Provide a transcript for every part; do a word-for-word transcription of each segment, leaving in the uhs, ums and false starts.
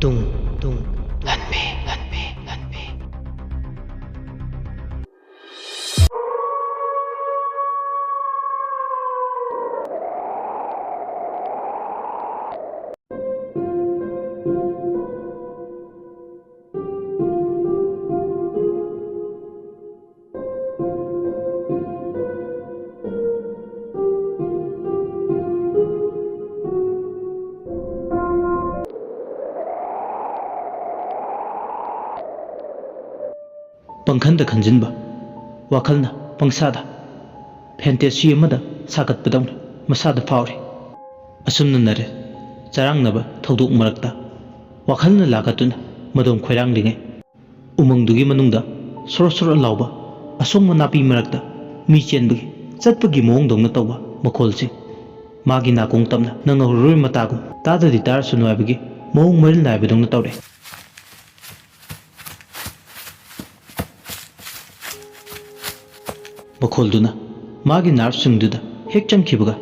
ꯇꯨꯡ ꯇꯨꯡ ꯂꯥꯟꯃꯤ ꯂꯥꯟꯃꯤ ꯂꯥꯟꯃꯤ꯫ ꯄꯪꯈꯟꯗ ꯈꯟꯖꯤꯟꯕ, ꯋꯥꯈꯜꯅ ꯄꯪꯁꯥꯗ, ꯐꯦꯟꯇꯦꯁꯤ ꯑꯃꯗ ꯁꯥꯒꯠꯄꯗꯧꯅ ꯃꯁꯥꯗ ꯐꯥꯎꯔꯤ꯫ ꯑꯁꯨꯝꯅ ꯅꯔꯦ ꯆꯔꯥꯡꯅꯕ ꯊꯧꯗꯣꯛ ꯃꯔꯛꯇ ꯋꯥꯈꯜꯅ ꯂꯥꯛꯀꯠꯇꯨꯅ ꯃꯗꯣꯝ ꯈꯣꯏꯔꯥꯡꯂꯤꯉꯩ, ꯎꯃꯪꯗꯨꯒꯤ ꯃꯅꯨꯡꯗ ꯁꯣꯔꯣ ꯁꯣꯔꯣ ꯂꯥꯎꯕ ꯑꯁꯣꯡꯕ ꯅꯥꯄꯤ ꯃꯔꯛꯇ ꯃꯤ ꯆꯦꯟꯕꯒꯤ, ꯆꯠꯄꯒꯤ ꯃꯑꯣꯡꯗꯧꯅ ꯇꯧꯕ ꯃꯈꯣꯜꯁꯤꯡ, ꯃꯥꯒꯤ ꯅꯥꯀꯣꯡ ꯇꯝꯅ ꯅꯪꯍꯧꯔꯔꯣꯏ ꯃꯇꯥꯒꯨꯝ ꯇꯥꯗꯗꯤ ꯇꯥꯔꯁꯅꯨ ꯍꯥꯏꯕꯒꯤ ꯃꯑꯣꯡ ꯃꯔꯤꯜ ꯅꯥꯏꯕꯗꯧꯅ ꯇꯧꯔꯦ꯫ ꯃꯈꯣꯜꯗꯨꯅ ꯃꯥꯒꯤ ꯅꯥꯔꯚꯁꯤꯡꯗꯨꯗ ꯍꯦꯛ ꯆꯪꯈꯤꯕꯒ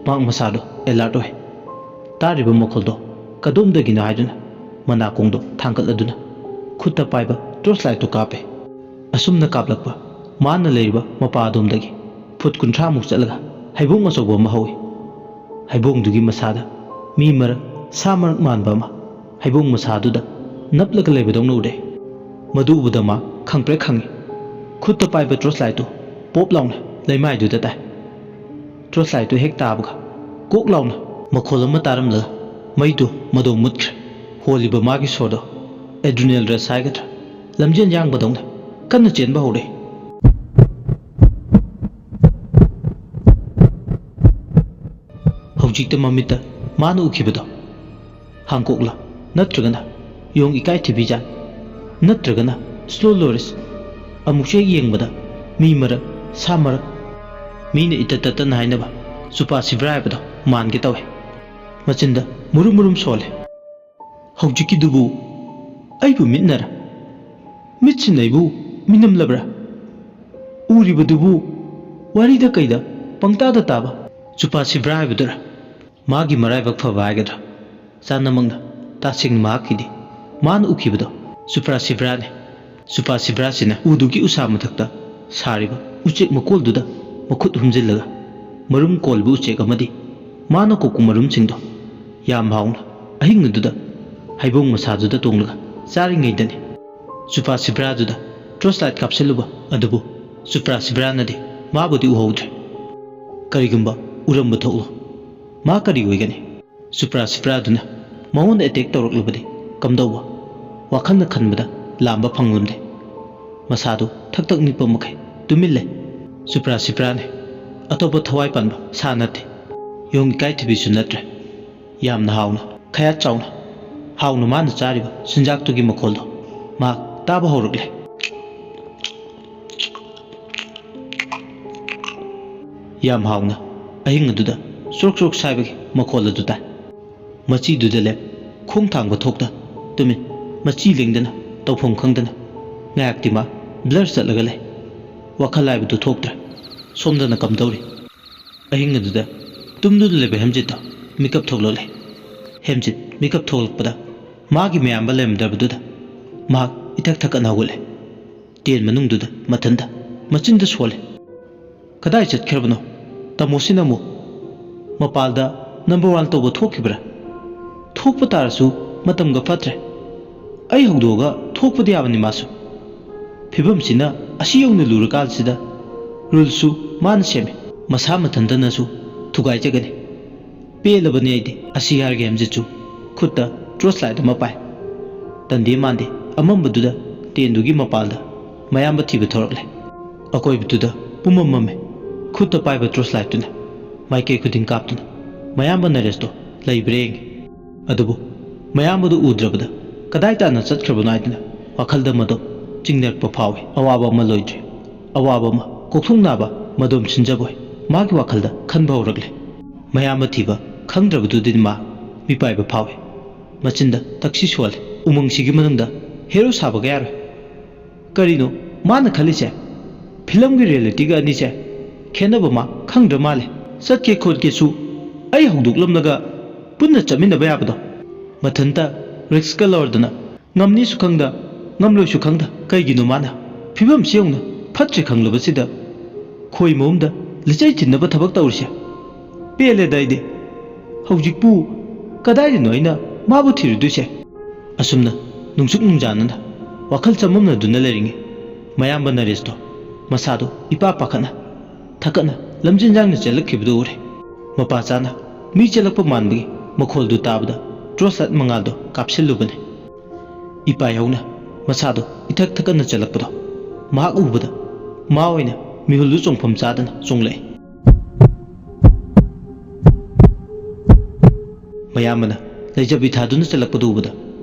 ꯃꯍꯥꯛ ꯃꯁꯥꯗꯣ ꯑꯦꯂꯔꯠ ꯑꯣꯏ꯫ ꯇꯥꯔꯤꯕ ꯃꯈꯣꯜꯗꯣ ꯀꯗꯣꯝꯗꯒꯤꯅꯣ ꯍꯥꯏꯗꯨꯅ ꯃꯅꯥꯀꯣꯡꯗꯣ ꯊꯥꯡꯒꯠꯂꯗꯨꯅ ꯈꯨꯠꯇ ꯄꯥꯏꯕ ꯇꯣꯔꯆ ꯂꯥꯏꯠꯇꯨ ꯀꯥꯞꯄꯦ꯫ ꯑꯁꯨꯝꯅ ꯀꯥꯞꯂꯛꯄ ꯃꯥꯅ ꯂꯩꯔꯤꯕ ꯃꯄꯥ ꯑꯗꯣꯝꯗꯒꯤ ꯐꯨꯠ ꯀꯨꯟꯊ꯭ꯔꯥꯃꯨꯛ ꯆꯠꯂꯒ ꯍꯩꯕꯣꯡ ꯑꯆꯧꯕ ꯑꯃ ꯍꯧꯏ꯫ ꯍꯩꯕꯣꯡꯗꯨꯒꯤ ꯃꯁꯥꯗ ꯃꯤ ꯃꯔꯛ, ꯁꯥ ꯃꯔꯛ ꯃꯥꯟꯕ ꯑꯃ ꯍꯩꯕꯣꯡ ꯃꯁꯥꯗꯨꯗ ꯅꯞꯂꯒ ꯂꯩꯕꯗꯧꯅ ꯎꯔꯦ꯫ ꯃꯗꯨ ꯎꯕꯗ ꯃꯥ ꯈꯪꯄ꯭ꯔꯦꯛ ꯈꯪꯏ꯫ ꯈꯨꯠꯇ ꯄꯥꯏꯕ ꯇꯣꯔꯆ ꯂꯥꯏꯠꯇꯨ ꯄꯣꯞ ꯂꯥꯎꯅ ꯂꯩꯃꯥꯏꯗꯨꯗ ꯇꯥꯏ꯫ ꯇꯣꯔꯆ ꯂꯥꯏꯠꯇꯨ ꯍꯦꯛ ꯇꯥꯕꯒ ꯀꯣꯛ ꯂꯥꯎꯅ ꯃꯈꯣꯜ ꯑꯃ ꯇꯥꯔꯝꯂꯒ ꯃꯩꯗꯨ ꯃꯗꯣ ꯃꯨꯠꯈ꯭ꯔꯦ꯫ ꯍꯣꯜꯂꯤꯕ ꯃꯥꯒꯤ ꯁꯣꯔꯗꯣ ꯑꯦꯗ꯭ꯔꯤꯅꯦꯜ ꯔꯁ ꯍꯥꯏꯒꯗ꯭ꯔꯥ, ꯂꯝꯖꯦꯟ ꯌꯥꯡꯕꯗꯧꯅ ꯀꯟꯅ ꯆꯦꯟꯕ ꯍꯧꯔꯦ꯫ ꯍꯧꯖꯤꯛꯇ ꯃꯃꯤꯠꯇ ꯃꯥꯅ ꯎꯈꯤꯕꯗꯣ ꯍꯥꯡꯀꯣꯛꯂꯥ ꯅꯠꯇ꯭ꯔꯒꯅ ꯌꯣꯡ ꯏꯀꯥꯏ ꯊꯤꯕꯤ ꯖꯥꯠ ꯅꯠꯇ꯭ꯔꯒꯅ ꯁ꯭ꯂꯣ ꯂꯣꯔꯤꯁ? ꯑꯃꯨꯛꯁꯨ ꯍꯦꯛ ꯌꯦꯡꯕꯗ ꯃꯤ ꯃꯔꯛ, ꯁꯥ ꯃꯔꯛ, ꯃꯤꯅ ꯏꯇꯠ ꯇꯠꯇꯅ ꯍꯥꯏꯅꯕ ꯆꯨꯄꯥ ꯁꯤꯕ꯭ꯔꯥ ꯍꯥꯏꯕꯗꯣ ꯃꯥꯟꯒꯦ ꯇꯧꯋꯦ꯫ ꯃꯆꯤꯟꯗ ꯃꯨꯔꯨꯝ ꯃꯨꯔꯨꯝ ꯁꯣꯜꯂꯦ꯫ ꯍꯧꯖꯤꯛꯀꯤꯗꯨꯕꯨ ꯑꯩꯕꯨ ꯃꯤꯠꯅꯔ? ꯃꯤꯠꯁꯤꯅ ꯑꯩꯕꯨ ꯃꯤꯅꯝꯂꯕ꯭ꯔꯥ? ꯎꯔꯤꯕꯗꯨꯕꯨ ꯋꯥꯔꯤꯗ ꯀꯩꯗ ꯄꯪꯇꯥꯗ ꯇꯥꯕ ꯆꯨꯄꯥ ꯁꯤꯕ꯭ꯔꯥ ꯍꯥꯏꯕꯗꯨꯔ? ꯃꯥꯒꯤ ꯃꯔꯥꯏꯕꯛ ꯐꯕ ꯍꯥꯏꯒꯗ꯭ꯔꯥ, ꯆꯥꯟꯅꯃꯛꯅ ꯇꯁꯦꯡꯅ ꯃꯍꯥꯛꯀꯤꯗꯤ ꯃꯥꯅ ꯎꯈꯤꯕꯗꯣ ꯆꯨꯄ꯭ꯔꯥ ꯁꯤꯕ꯭ꯔꯥꯅꯤ꯫ ꯆꯨꯄ꯭ꯔꯥ ꯁꯤꯕ꯭ꯔꯥꯁꯤꯅ ꯎꯗꯨꯒꯤ ꯎꯁꯥ ꯃꯊꯛꯇ ꯁꯥꯔꯤꯕ ꯎꯆꯦꯛ ꯃꯀꯣꯜꯗꯨꯗ ꯃꯈꯨꯠ ꯍꯨꯝꯖꯤꯜꯂꯒ ꯃꯔꯨꯝ ꯀꯣꯜꯂꯤꯕ ꯎꯆꯦꯛ ꯑꯃꯗꯤ ꯃꯥꯅ ꯀꯣꯛꯄ ꯃꯔꯨꯝꯁꯤꯡꯗꯣ ꯌꯥꯝ ꯍꯥꯎꯅ ꯑꯍꯤꯡ ꯑꯗꯨꯗ ꯍꯩꯕꯣꯡ ꯃꯁꯥꯗꯨꯗ ꯇꯣꯡꯂꯒ ꯆꯥꯔꯤꯉꯩꯗꯅꯤ ꯆꯨꯄ꯭ꯔꯥ ꯁꯤꯕ꯭ꯔꯥꯗꯨꯗ ꯇꯣꯔꯆ ꯂꯥꯏꯠ ꯀꯥꯞꯁꯤꯜꯂꯨꯕ ꯑꯗꯨꯕꯨ ꯆꯨꯄ꯭ꯔꯥ ꯁꯤꯕ꯭ꯔꯥꯅꯗꯤ ꯃꯥꯕꯨꯗꯤ ꯎꯍꯧꯗ꯭ꯔꯦ꯫ ꯀꯔꯤꯒꯨꯝꯕ ꯎꯔꯝꯕ ꯊꯣꯛꯂꯣ꯫ ꯃꯥ ꯀꯔꯤ ꯑꯣꯏꯒꯅꯤ? ꯆꯨꯄ꯭ꯔꯥ ꯁꯤꯄ꯭ꯔꯥꯗꯨꯅ ꯃꯉꯣꯟꯗ ꯑꯦꯇꯦꯛ ꯇꯧꯔꯛꯂꯕꯗꯤ ꯀꯝꯗꯧꯕ? ꯋꯥꯈꯜꯅ ꯈꯟꯕꯗ ꯂꯥꯝꯕ ꯐꯪꯂꯝꯗꯦ꯫ ꯃꯁꯥꯗꯨ ꯊꯛ ꯊꯛ ꯅꯤꯛꯄ ꯃꯈꯩ ꯇꯨꯃꯤꯟ ꯂꯩ꯫ ꯆꯨꯄ꯭ꯔꯥ ꯁꯤꯄ꯭ꯔꯥꯅꯦ꯫ ꯑꯇꯣꯞꯄ ꯊꯋꯥꯏ ꯄꯥꯟꯕ ꯁꯥ ꯅꯠꯇꯦ꯫ ꯌꯣꯡ ꯏꯀꯥꯏꯊꯤꯕꯤꯁꯨ ꯅꯠꯇ꯭ꯔꯦ꯫ ꯌꯥꯝꯅ ꯍꯥꯎꯅ, ꯈꯌꯥꯠ ꯆꯥꯎꯅ, ꯍꯥꯎꯅ ꯃꯥꯅ ꯆꯥꯔꯤꯕ ꯆꯤꯟꯖꯥꯛꯇꯨꯒꯤ ꯃꯈꯣꯜꯗꯣ ꯃꯍꯥꯛ ꯇꯥꯕ ꯍꯧꯔꯛꯂꯦ꯫ ꯌꯥꯝ ꯍꯥꯎꯅ ꯑꯍꯤꯡ ꯑꯗꯨꯗ ꯆ꯭ꯔꯣꯛ ꯆ꯭ꯔꯣꯛ ꯁꯥꯏꯕꯒꯤ ꯃꯈꯣꯜ ꯑꯗꯨ ꯇꯥꯏ꯫ ꯃꯆꯤꯗꯨꯗ ꯂꯦꯞ, ꯈꯣꯡ ꯊꯥꯡꯕ ꯊꯣꯛꯇ, ꯇꯨꯃꯤꯟ, ꯃꯆꯤ ꯂꯦꯡꯗꯅ, ꯇꯧꯐꯝ ꯈꯪꯗꯅ ꯉꯥꯏꯍꯥꯛꯇꯤ ꯃꯥ ꯕ꯭ꯂꯔ ꯆꯠꯂꯒ ꯂꯩ꯫ ꯋꯥꯈꯜ ꯍꯥꯏꯕꯗꯨ ꯊꯣꯛꯇ꯭ꯔꯦ꯫ ꯁꯣꯝꯗꯅ ꯀꯝꯗꯧꯔꯤ? ꯑꯍꯤꯡ ꯑꯗꯨꯗ ꯇꯨꯝꯗꯨꯅ ꯂꯩꯕ ꯍꯦꯝꯖꯤꯠꯇꯣ ꯃꯤꯀꯞ ꯊꯣꯛꯂꯛꯂꯦ꯫ ꯍꯦꯝꯖꯤꯠ ꯃꯤꯀꯞ ꯊꯣꯛꯂꯛꯄꯗ ꯃꯥꯒꯤ ꯃꯌꯥꯝꯕ ꯂꯩꯔꯝꯗ꯭ꯔꯕꯗꯨꯗ ꯃꯍꯥꯛ ꯏꯊꯛ ꯊꯛꯀꯠꯅ ꯍꯧꯒꯠꯂꯦ꯫ ꯇꯦꯟ ꯃꯅꯨꯡꯗꯨꯗ ꯃꯊꯟꯇ ꯃꯆꯤꯟꯗ ꯁꯣꯜꯂꯦ꯫ "ꯀꯗꯥꯏ ꯆꯠꯈ꯭ꯔꯕꯅꯣ? ꯇꯥꯃꯣꯁꯤꯅ ꯑꯃꯨꯛ ꯃꯄꯥꯜꯗ ꯅꯝꯕꯔ ꯋꯥꯟ ꯇꯧꯕ ꯊꯣꯛꯈꯤꯕ꯭ꯔꯥ? ꯊꯣꯛꯄ ꯇꯥꯔꯁꯨ ꯃꯇꯝꯒ ꯐꯠꯇ꯭ꯔꯦ꯫ ꯑꯩ ꯍꯧꯗꯣꯛꯑꯒ ꯊꯣꯛꯄꯗꯤ ꯌꯥꯕꯅꯤ ꯃꯥꯁꯨ꯫ ꯐꯤꯕꯝꯁꯤꯅ ꯑꯁꯤ ꯌꯧꯅ ꯂꯨꯔꯀꯥꯟꯁꯤꯗ ꯔꯨꯜꯁꯨ ꯃꯥꯅ ꯁꯦꯝꯃꯦ꯫ ꯃꯁꯥ ꯃꯊꯟꯇꯅꯁꯨ ꯊꯨꯒꯥꯏꯖꯒꯅꯤ꯫ ꯄꯦꯜꯂꯕꯅꯤ ꯑꯩꯗꯤ", ꯑꯁꯤ ꯍꯥꯏꯔꯒ ꯍꯦꯝꯖꯤꯠꯁꯨ ꯈꯨꯠꯇ ꯇꯣꯔꯆ ꯂꯥꯏꯠ ꯑꯃ ꯄꯥꯏ꯫ ꯇꯟꯗꯦ ꯃꯥꯟꯗꯦ ꯑꯃꯝꯕꯗꯨꯗ ꯇꯦꯟꯗꯨꯒꯤ ꯃꯄꯥꯜꯗ ꯃꯌꯥꯝꯕ ꯊꯤꯕ ꯊꯣꯔꯛꯂꯦ꯫ ꯑꯀꯣꯏꯕꯗꯨꯗ ꯄꯨꯝꯃꯝ ꯃꯝꯃꯦ꯫ ꯈꯨꯠꯇ ꯄꯥꯏꯕ ꯇꯣꯔꯆ ꯂꯥꯏꯠꯇꯨꯅ ꯃꯥꯏꯀꯩ ꯈꯨꯗꯤꯡ ꯀꯥꯞꯇꯨꯅ ꯃꯌꯥꯝꯕ ꯅꯔꯦꯁꯇꯣ ꯂꯩꯕ꯭ꯔꯥ ꯌꯦꯡꯉꯤ꯫ ꯑꯗꯨꯕꯨ ꯃꯌꯥꯝꯕꯗꯨ ꯎꯗ꯭ꯔꯕꯗ ꯀꯗꯥꯏ ꯇꯥꯟꯅ ꯆꯠꯈ꯭ꯔꯕꯅꯣ ꯍꯥꯏꯗꯨꯅ ꯋꯥꯈꯜꯗ ꯃꯗꯣꯝ ꯆꯤꯡꯅꯔꯛꯄ ꯐꯥꯎꯏ꯫ ꯑꯋꯥꯕ ꯑꯃ ꯂꯣꯏꯗ꯭ꯔꯤ꯫ ꯑꯋꯥꯕ ꯑꯃ ꯀꯣꯛꯊꯣꯛꯅꯕ ꯃꯗꯣꯝ ꯁꯤꯟꯖꯕꯣꯏ ꯃꯥꯒꯤ ꯋꯥꯈꯜꯗ ꯈꯟꯕ ꯍꯧꯔꯛꯂꯦ꯫ ꯃꯌꯥꯝꯕ ꯊꯤꯕ ꯈꯪꯗ꯭ꯔꯕꯗꯨꯗꯤ ꯃꯥ ꯃꯤꯄꯥꯏꯕ ꯐꯥꯎꯏ꯫ ꯃꯆꯤꯟꯗ ꯇꯛꯁꯤ ꯁꯣꯜꯂꯦ꯫ ꯎꯃꯪꯁꯤꯒꯤ ꯃꯅꯨꯡꯗ ꯍꯦꯔꯣ ꯁꯥꯕꯒ ꯌꯥꯔꯣꯏ꯫ ꯀꯔꯤꯅꯣ ꯃꯥꯅ ꯈꯜꯂꯤꯁꯦ? ꯐꯤꯂꯝꯒꯤ ꯔꯤꯌꯦꯂꯤꯇꯤꯒ ꯑꯅꯤꯁꯦ ꯈꯦꯠꯅꯕ ꯃꯥ ꯈꯪꯗ꯭ꯔ ꯃꯥꯜꯂꯦ꯫ ꯆꯠꯀꯦ ꯈꯣꯠꯀꯦꯁꯨ ꯑꯩ ꯍꯧꯗꯣꯛꯂꯝꯂꯒ ꯄꯨꯟꯅ ꯆꯠꯃꯤꯟꯅꯕ ꯌꯥꯕꯗꯣ꯫ ꯃꯊꯟꯇ ꯔꯤꯛꯁꯀ ꯂꯧꯔꯗꯅ ꯉꯝꯅꯤꯁꯨ ꯈꯪꯗ, ꯉꯝꯂꯣꯏꯁꯨ ꯈꯪꯗ꯫ ꯀꯩꯒꯤꯅꯣ ꯃꯥꯅ? ꯐꯤꯕꯝꯁꯤ ꯌꯦꯡꯅ ꯐꯠꯇ꯭ꯔꯦ ꯈꯪꯂꯕꯁꯤꯗ ꯈꯣꯏ ꯃꯍꯨꯝꯗ ꯂꯤꯆꯩ ꯊꯤꯟꯅꯕ ꯊꯕꯛ ꯇꯧꯔꯤꯁꯦ꯫ ꯄꯦꯜꯂꯦꯗ ꯑꯩꯗꯤ꯫ ꯍꯧꯖꯤꯛꯄꯨ ꯀꯗꯥꯏꯗꯅꯣ ꯑꯩꯅ ꯃꯥꯕꯨ ꯊꯤꯔꯨꯗꯣꯏꯁꯦ? ꯑꯁꯨꯝꯅ ꯅꯨꯡꯁꯨꯛ ꯅꯨꯡꯖꯥꯅꯅ ꯋꯥꯈꯜ ꯆꯃꯝꯅꯗꯨꯅ ꯂꯩꯔꯤꯉꯩ, ꯃꯌꯥꯝꯕ ꯅꯔꯦꯁꯇꯣ ꯃꯁꯥꯗꯣ ꯏꯄꯥ ꯄꯥꯈꯠꯅ ꯊꯛꯀꯠꯅ ꯂꯝꯖꯦꯟ ꯌꯥꯡꯅ ꯆꯦꯜꯂꯛꯈꯤꯕꯗꯨ ꯎꯔꯦ꯫ ꯃꯄꯥ ꯆꯥꯅ ꯃꯤ ꯆꯦꯜꯂꯛꯄ ꯃꯥꯟꯕꯒꯤ ꯃꯈꯣꯜꯗꯨ ꯇꯥꯕꯗ ꯇꯣꯔꯆ ꯂꯥꯏꯠ ꯃꯉꯥꯜꯗꯣ ꯀꯥꯞꯁꯤꯜꯂꯨꯕꯅꯤ꯫ ꯏꯄꯥꯏ ꯍꯧꯅ ꯃꯁꯥꯗꯣ ꯏꯊꯛ ꯊꯛꯀꯠꯅ ꯆꯦꯜꯂꯛꯄꯗꯣ ꯃꯍꯥꯛ ꯎꯕꯗ ꯃꯥ ꯑꯣꯏꯅ ꯃꯤꯍꯨꯜꯗꯨ ꯆꯣꯡꯐꯝ ꯆꯥꯗꯅ ꯆꯣꯡꯂꯛꯏ꯫ ꯃꯌꯥꯝꯕꯅ ꯂꯩꯖꯕꯤ ꯊꯥꯗꯨꯅ ꯆꯦꯜꯂꯛꯄꯗꯨ ꯎꯕꯗ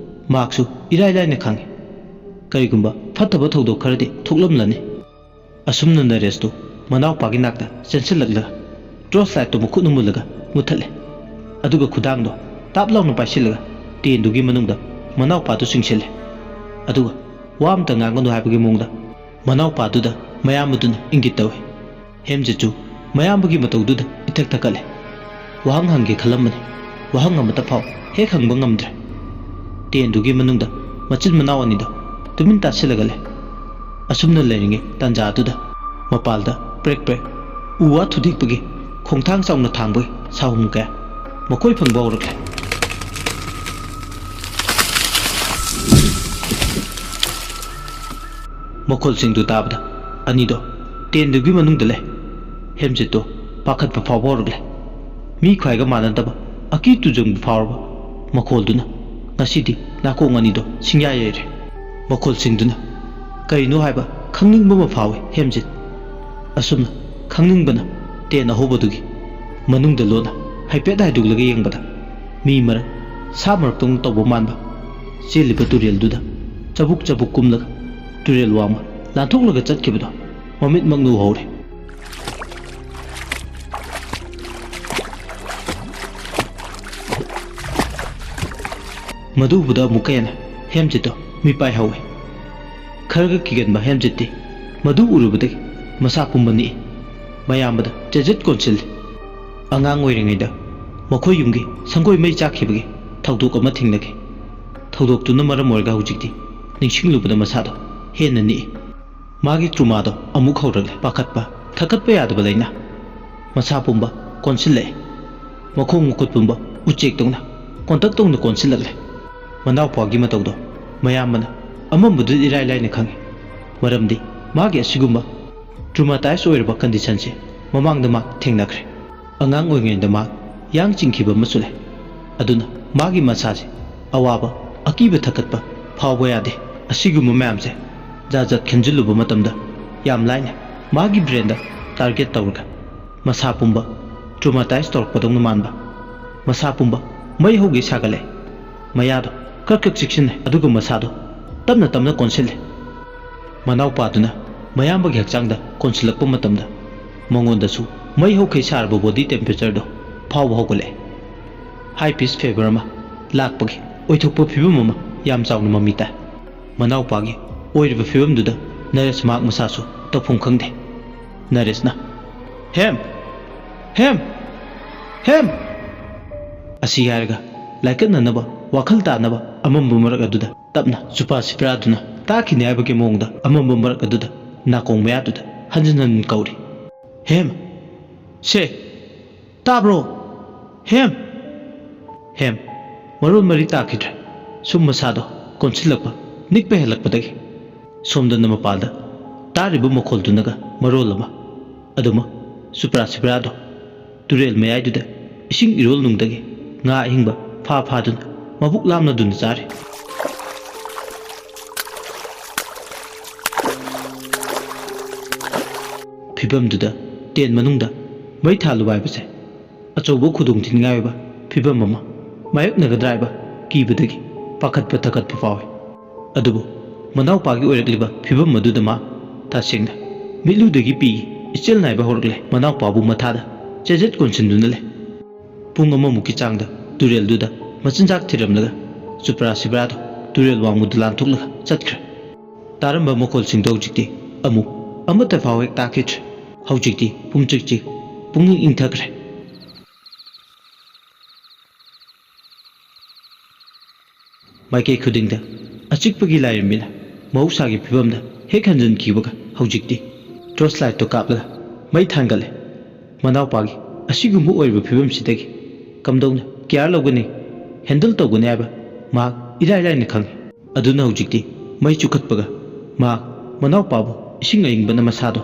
ꯃꯍꯥꯛꯁꯨ ꯏꯔꯥꯏ ꯂꯥꯏꯅ ꯈꯪꯉꯤ꯫ ꯀꯔꯤꯒꯨꯝꯕ ꯐꯠꯇꯕ ꯊꯧꯗꯣꯛ ꯈꯔꯗꯤ ꯊꯣꯛꯂꯝꯂꯅꯤ꯫ ꯑꯁꯨꯝꯅ ꯅꯔꯦꯁꯇꯨ ꯃꯅꯥꯎꯄꯥꯒꯤ ꯅꯥꯛꯇ ꯆꯦꯟꯁꯤꯜꯂꯛꯂꯒ ꯇꯣꯔꯆ ꯂꯥꯏꯠꯇꯨ ꯃꯈꯨꯠꯅ ꯃꯨꯜꯂꯒ ꯃꯨꯠꯊꯠꯂꯦ꯫ ꯑꯗꯨꯒ ꯈꯨꯗꯥꯡꯗꯣ ꯇꯥꯞ ꯂꯥꯎꯅ ꯄꯥꯏꯁꯤꯜꯂꯒ ꯇꯦꯟꯗꯨꯒꯤ ꯃꯅꯨꯡꯗ ꯃꯅꯥꯎꯄꯥꯗꯨ ꯆꯤꯡꯁꯤꯜꯂꯦ꯫ ꯑꯗꯨꯒ ꯋꯥ ꯑꯃꯇ ꯉꯥꯡꯒꯅꯨ ꯍꯥꯏꯕꯒꯤ ꯃꯑꯣꯡꯗ ꯃꯅꯥꯎꯄꯥꯗꯨꯗ ꯃꯌꯥꯝꯕꯗꯨꯅ ꯏꯪꯒꯤꯠ ꯇꯧꯏ꯫ ꯍꯦꯝꯖꯤꯠꯁꯨ ꯃꯌꯥꯝꯕꯒꯤ ꯃꯇꯧꯗꯨꯗ ꯏꯊꯛ ꯊꯛꯀꯠꯂꯦ꯫ ꯋꯥꯍꯪ ꯍꯪꯒꯦ ꯈꯜꯂꯝꯕꯅꯤ꯫ ꯋꯥꯍꯪ ꯑꯃꯠꯇ ꯐꯥꯎ ꯍꯦꯛ ꯍꯪꯕ ꯉꯝꯗ꯭ꯔꯦ꯫ ꯇꯦꯟꯗꯨꯒꯤ ꯃꯅꯨꯡꯗ ꯃꯆꯤꯟ ꯃꯅꯥꯎ ꯑꯅꯤꯗꯣ ꯇꯨꯃꯤꯟ ꯇꯥꯁꯤꯜꯂꯒ ꯂꯩ꯫ ꯑꯁꯨꯝꯅ ꯂꯩꯔꯤꯉꯩ ꯇꯥꯟꯖꯥꯗꯨꯗ ꯃꯄꯥꯜꯗ ꯄ꯭ꯔꯦꯛ ꯄ꯭ꯔꯦꯛ ꯎ ꯋꯥ ꯊꯨꯗꯦꯛꯄꯒꯤ ꯈꯣꯡꯊꯥꯡ ꯆꯥꯎꯅ ꯊꯥꯡꯕꯒꯤ ꯁꯥꯍꯨꯝ ꯀꯌꯥ ꯃꯈꯣꯏ ꯐꯪꯕ ꯍꯧꯔꯛꯂꯦ꯫ ꯃꯈꯣꯜꯁꯤꯡꯗꯨ ꯇꯥꯕꯗ ꯑꯅꯤꯗꯣ ꯇꯦꯟꯗꯨꯒꯤ ꯃꯅꯨꯡꯗ ꯂꯩ꯫ ꯍꯦꯝꯖꯤꯠꯇꯣ ꯄꯥꯈꯠꯄ ꯐꯥꯎꯕ ꯍꯧꯔꯛꯂꯦ꯫ ꯃꯤ ꯈ꯭ꯋꯥꯏꯒ ꯃꯥꯟꯅꯗꯕ ꯑꯀꯤ ꯇꯨꯖꯪꯕ ꯐꯥꯎꯔꯕ ꯃꯈꯣꯜꯗꯨꯅ ꯉꯁꯤꯗꯤ ꯅꯥꯀꯣꯡ ꯑꯅꯤꯗꯣ ꯁꯤꯡꯌꯥ ꯌꯩꯔꯦ꯫ ꯃꯈꯣꯜꯁꯤꯡꯗꯨꯅ ꯀꯔꯤꯅꯣ ꯍꯥꯏꯕ ꯈꯪꯅꯤꯡꯕ ꯑꯃ ꯐꯥꯎꯏ ꯍꯦꯝꯖꯤꯠ꯫ ꯑꯁꯨꯝꯅ ꯈꯪꯅꯤꯡꯕꯅ ꯇꯦꯟ ꯑꯍꯧꯕꯗꯨꯒꯤ ꯃꯅꯨꯡꯗ ꯂꯣꯟꯅ ꯍꯥꯏꯐꯦꯠ ꯍꯥꯏꯗꯣꯛꯂꯒ ꯌꯦꯡꯕꯗ ꯃꯤ ꯃꯔꯛ, ꯁꯥ ꯃꯔꯛꯇꯧꯅ ꯇꯧꯕ ꯃꯥꯟꯕ ꯆꯦꯜꯂꯤꯕ ꯇꯨꯔꯦꯜꯗꯨꯗ ꯆꯕꯨꯛ ꯆꯕꯨꯛ ꯀꯨꯝꯂꯒ ꯇꯨꯔꯦꯜ ꯋꯥꯡꯃ ꯂꯥꯟꯊꯣꯛꯂꯒ ꯆꯠꯈꯤꯕꯗꯣ ꯃꯃꯤꯠꯃꯛꯅ ꯎꯍꯧꯔꯦ꯫ ꯃꯗꯨ ꯎꯕꯗ ꯑꯃꯨꯛꯀ ꯍꯦꯟꯅ ꯍꯦꯝꯖꯤꯠꯇꯣ ꯃꯤꯄꯥꯏ ꯍꯧꯏ꯫ ꯈꯔꯒ ꯀꯤꯒꯟꯕ ꯍꯦꯝꯖꯤꯠꯇꯤ ꯃꯗꯨ ꯎꯔꯨꯕꯗꯒꯤ ꯃꯁꯥ ꯄꯨꯝꯕ ꯅꯤꯛꯏ꯫ ꯃꯌꯥꯝꯕꯗ ꯆꯦꯖꯦꯠ ꯀꯣꯟꯁꯤꯜꯂꯤ꯫ ꯑꯉꯥꯡ ꯑꯣꯏꯔꯤꯉꯩꯗ ꯃꯈꯣꯏ ꯌꯨꯝꯒꯤ ꯁꯪꯒꯣꯏ ꯃꯩ ꯆꯥꯛꯈꯤꯕꯒꯤ ꯊꯧꯗꯣꯛ ꯑꯃ ꯊꯦꯡꯅꯈꯤ꯫ ꯊꯧꯗꯣꯛꯇꯨꯅ ꯃꯔꯝ ꯑꯣꯏꯔꯒ ꯍꯧꯖꯤꯛꯇꯤ ꯅꯤꯡꯁꯤꯡꯂꯨꯕꯗ ꯃꯁꯥꯗꯣ ꯍꯦꯟꯅ ꯅꯤꯛꯏ꯫ ꯃꯥꯒꯤ ꯇ꯭ꯔꯨꯃꯥꯗꯣ ꯑꯃꯨꯛ ꯍꯧꯔꯛꯂꯦ꯫ ꯄꯥꯈꯠꯄ, ꯊꯀꯠꯄ ꯌꯥꯗꯕ ꯂꯩꯅꯥ꯫ ꯃꯁꯥ ꯄꯨꯝꯕ ꯀꯣꯟꯁꯤꯜꯂꯛꯑꯦ꯫ ꯃꯈꯣꯡ ꯃꯈꯨꯠ ꯄꯨꯝꯕ ꯎꯆꯦꯛꯇꯧꯅ ꯀꯣꯟꯇꯛ ꯇꯧꯅ ꯀꯣꯟꯁꯤꯜꯂꯛꯂꯦ꯫ ꯃꯅꯥꯎꯄꯥꯒꯤ ꯃꯇꯧꯗꯣ ꯃꯌꯥꯝꯕꯅ ꯑꯃꯝꯕꯗꯨꯗ ꯏꯔꯥꯏ ꯂꯥꯏꯅ ꯈꯪꯉꯤ꯫ ꯃꯔꯝꯗꯤ ꯃꯥꯒꯤ ꯑꯁꯤꯒꯨꯝꯕ ꯇ꯭ꯔꯨꯃꯥꯇꯥꯏꯖ ꯑꯣꯏꯔꯕ ꯀꯟꯗꯤꯁꯟꯁꯦ ꯃꯃꯥꯡꯗ ꯃꯥ ꯊꯦꯡꯅꯈ꯭ꯔꯦ꯫ ꯑꯉꯥꯡ ꯑꯣꯏꯔꯤꯉꯩꯗ ꯃꯥ ꯌꯥꯡ ꯆꯤꯡꯈꯤꯕ ꯑꯃꯁꯨ ꯂꯩ꯫ ꯑꯗꯨꯅ ꯃꯥꯒꯤ ꯃꯁꯥꯁꯦ ꯑꯋꯥꯕ, ꯑꯀꯤꯕ ꯊꯛꯀꯠꯄ ꯐꯥꯎꯕ ꯌꯥꯗꯦ꯫ ꯑꯁꯤꯒꯨꯝꯕ ꯃꯌꯥꯝꯁꯦ ꯖꯥꯠ ꯖꯥꯠ ꯈꯟꯖꯤꯜꯂꯨꯕ ꯃꯇꯝꯗ ꯌꯥꯝ ꯂꯥꯏꯅ ꯃꯥꯒꯤ ꯕ꯭ꯔꯦꯟꯗ ꯇꯥꯔꯒꯦꯠ ꯇꯧꯔꯒ ꯃꯁꯥ ꯄꯨꯝꯕ ꯇ꯭ꯔꯨꯃꯥꯇꯥꯏꯖ ꯇꯧꯔꯛꯄꯗꯧꯅ ꯃꯥꯟꯕ꯫ ꯃꯁꯥ ꯄꯨꯝꯕ ꯃꯩ ꯍꯧꯒꯩ ꯁꯥꯒꯠꯂꯦ꯫ ꯃꯌꯥꯗꯣ ꯀ꯭ꯔꯛ ꯀ꯭ꯔꯛ ꯆꯤꯛꯁꯤꯟꯅꯩ, ꯑꯗꯨꯒ ꯃꯁꯥꯗꯣ ꯇꯞꯅ ꯇꯞꯅ ꯀꯣꯟꯁꯤꯜꯂꯦ꯫ ꯃꯅꯥꯎꯄꯥꯗꯨꯅ ꯃꯌꯥꯝꯕꯒꯤ ꯍꯛꯆꯥꯡꯗ ꯀꯣꯟꯁꯤꯜꯂꯛꯄ ꯃꯇꯝꯗ ꯃꯉꯣꯟꯗꯁꯨ ꯃꯩ ꯍꯧꯈꯩ ꯁꯥꯔꯕ ꯕꯣꯗꯤ ꯇꯦꯝꯄꯔꯦꯆꯔꯗꯣ ꯐꯥꯎꯕ ꯍꯧꯒꯠꯂꯛꯑꯦ꯫ ꯍꯥꯏ ꯄꯤꯁ ꯐꯦꯚꯔ ꯑꯃ ꯂꯥꯛꯄꯒꯤ ꯑꯣꯏꯊꯣꯛꯄ ꯐꯤꯕꯝ ꯑꯃ ꯌꯥꯝ ꯆꯥꯎꯅ ꯃꯃꯤ ꯇꯥꯏ꯫ ꯃꯅꯥꯎꯄꯥꯒꯤ ꯑꯣꯏꯔꯤꯕ ꯐꯤꯕꯝꯗꯨꯗ ꯅꯔꯦꯁ ꯃꯍꯥꯛ ꯃꯁꯥꯁꯨ ꯇꯧꯐꯝ ꯈꯪꯗꯦ꯫ ꯅꯔꯦꯁꯅ, "ꯍꯦꯝ! ꯍꯦꯝ! ꯍꯦꯝ!" ꯑꯁꯤ ꯍꯥꯏꯔꯒ ꯂꯥꯏꯀꯠꯅꯅꯕ, ꯋꯥꯈꯜ ꯇꯥꯅꯕ ꯑꯃꯝꯕ ꯃꯔꯛ ꯑꯗꯨꯗ ꯇꯞꯅ ꯆꯨꯄꯥ ꯁꯤꯄ꯭ꯔꯥꯗꯨꯅ ꯇꯥꯈꯤꯅꯤ ꯍꯥꯏꯕꯒꯤ ꯃꯑꯣꯡꯗ ꯑꯃꯝꯕ ꯃꯔꯛ ꯑꯗꯨꯗ ꯅꯥꯀꯣꯡ ꯃꯌꯥꯗꯨꯗ ꯍꯟꯖꯤꯟ ꯍꯟꯖꯤꯟ ꯀꯧꯔꯤ꯫ "ꯍꯦꯝ! ꯁꯦ! ꯇꯥꯕ꯭ꯔꯣ? ꯍꯦꯝ!" ꯍꯦꯝ! ꯃꯔꯣꯜ ꯃꯔꯤ ꯇꯥꯈꯤꯗ꯭ꯔꯦ꯫ ꯁꯨꯝ ꯃꯁꯥꯗꯣ ꯀꯣꯟꯁꯤꯜꯂꯛꯄ, ꯅꯤꯛꯄ ꯍꯦꯜꯂꯛꯄꯗꯒꯤ꯫ ꯁꯣꯝꯗꯅ ꯃꯄꯥꯜꯗ ꯇꯥꯔꯤꯕ ꯃꯈꯣꯜꯗꯨꯅꯒ ꯃꯔꯣꯜ ꯑꯃ꯫ ꯑꯗꯨꯃ ꯆꯨꯄ꯭ꯔꯥ ꯁꯤꯄ꯭ꯔꯥꯗꯣ ꯇꯨꯔꯦꯜ ꯃꯌꯥꯏꯗꯨꯗ ꯏꯁꯤꯡ ꯏꯔꯣꯜ ꯅꯨꯡꯗꯒꯤ ꯉꯥ ꯑꯍꯤꯡꯕ ꯐꯥ ꯐꯥꯗꯨꯅ ꯃꯕꯨꯛ ꯂꯥꯝꯅꯗꯨꯅ ꯆꯥꯔꯤ꯫ ꯐꯤꯕꯝꯗꯨꯗ ꯇꯦꯟ ꯃꯅꯨꯡꯗ ꯃꯩ ꯊꯥꯜꯂꯨꯕ ꯍꯥꯏꯕꯁꯦ ꯑꯆꯧꯕ ꯈꯨꯗꯣꯡꯊꯤꯅꯤꯡꯉꯥꯏ ꯑꯣꯏꯕ ꯐꯤꯕꯝ ꯑꯃ ꯃꯥꯌꯣꯛꯅꯒꯗ꯭ꯔꯥ ꯍꯥꯏꯕ ꯀꯤꯕꯗꯒꯤ ꯄꯥꯈꯠꯄ ꯊꯀꯠꯄ ꯐꯥꯎꯏ꯫ ꯑꯗꯨꯕꯨ ꯃꯅꯥꯎꯄꯥꯒꯤ ꯑꯣꯏꯔꯛꯂꯤꯕ ꯐꯤꯕꯝ ꯑꯗꯨꯗ ꯃꯥ ꯇꯁꯦꯡꯅ ꯃꯤꯠꯂꯨꯗꯒꯤ ꯄꯤꯒꯤ ꯏꯆꯦꯜ ꯅꯥꯏꯕ ꯍꯧꯔꯛꯂꯦ꯫ ꯃꯅꯥꯎꯄꯥꯕꯨ ꯃꯊꯥꯗ ꯆꯦꯖꯦꯠ ꯀꯣꯟꯁꯤꯟꯗꯨꯅ ꯂꯩ꯫ ꯄꯨꯡ ꯑꯃꯃꯨꯛꯀꯤ ꯆꯥꯡꯗ ꯇꯨꯔꯦꯜꯗꯨꯗ ꯃꯆꯤꯟꯖꯥꯛ ꯊꯤꯔꯝꯂꯒ ꯆꯨꯄ꯭ꯔꯥ ꯁꯤꯕ꯭ꯔꯥꯗꯣ ꯇꯨꯔꯦꯜ ꯋꯥꯡꯃꯗ ꯂꯥꯟꯊꯣꯛꯂꯒ ꯆꯠꯈ꯭ꯔꯦ꯫ ꯇꯥꯔꯝꯕ ꯃꯈꯣꯜꯁꯤꯡꯗꯣ ꯍꯧꯖꯤꯛꯇꯤ ꯑꯃꯨꯛ ꯑꯃꯠꯇ ꯐꯥꯎ ꯍꯦꯛ ꯇꯥꯈꯤꯗ꯭ꯔꯦ꯫ ꯍꯧꯖꯤꯛꯇꯤ ꯄꯨꯝꯆꯤꯛ ꯆꯤꯛ, ꯄꯨꯡꯏꯪ ꯏꯪꯊꯈ꯭ꯔꯦ꯫ ꯃꯥꯏꯀꯩ ꯈꯨꯗꯤꯡꯗ ꯑꯆꯤꯛꯄꯒꯤ ꯂꯥꯏꯔꯦꯝꯕꯤꯅ ꯃꯍꯧꯁꯥꯒꯤ ꯐꯤꯕꯝꯗ ꯍꯦꯛ ꯍꯟꯖꯤꯟꯈꯤꯕꯒ ꯍꯧꯖꯤꯛꯇꯤ ꯇꯣꯔꯆ ꯂꯥꯏꯠꯇꯣ ꯀꯥꯞꯂꯒ ꯃꯩ ꯊꯥꯟꯒꯠꯂꯦ꯫ ꯃꯅꯥꯎꯄꯥꯒꯤ ꯑꯁꯤꯒꯨꯝꯕ ꯑꯣꯏꯔꯤꯕ ꯐꯤꯕꯝꯁꯤꯗꯒꯤ ꯀꯝꯗꯧꯅ ꯀꯤꯌꯥꯔ ꯂꯧꯒꯅꯤ, ꯍꯦꯟꯗꯜ ꯇꯧꯒꯅꯤ ꯍꯥꯏꯕ ꯃꯍꯥꯛ ꯏꯔꯥꯏ ꯂꯥꯏꯅ ꯈꯪꯏ꯫ ꯑꯗꯨꯅ ꯍꯧꯖꯤꯛꯇꯤ ꯃꯩ ꯆꯨꯈꯠꯄꯒ ꯃꯍꯥꯛ ꯃꯅꯥꯎꯄꯥꯕꯨ ꯏꯁꯤꯡ ꯑꯏꯪꯕꯅ ꯃꯁꯥꯗꯣ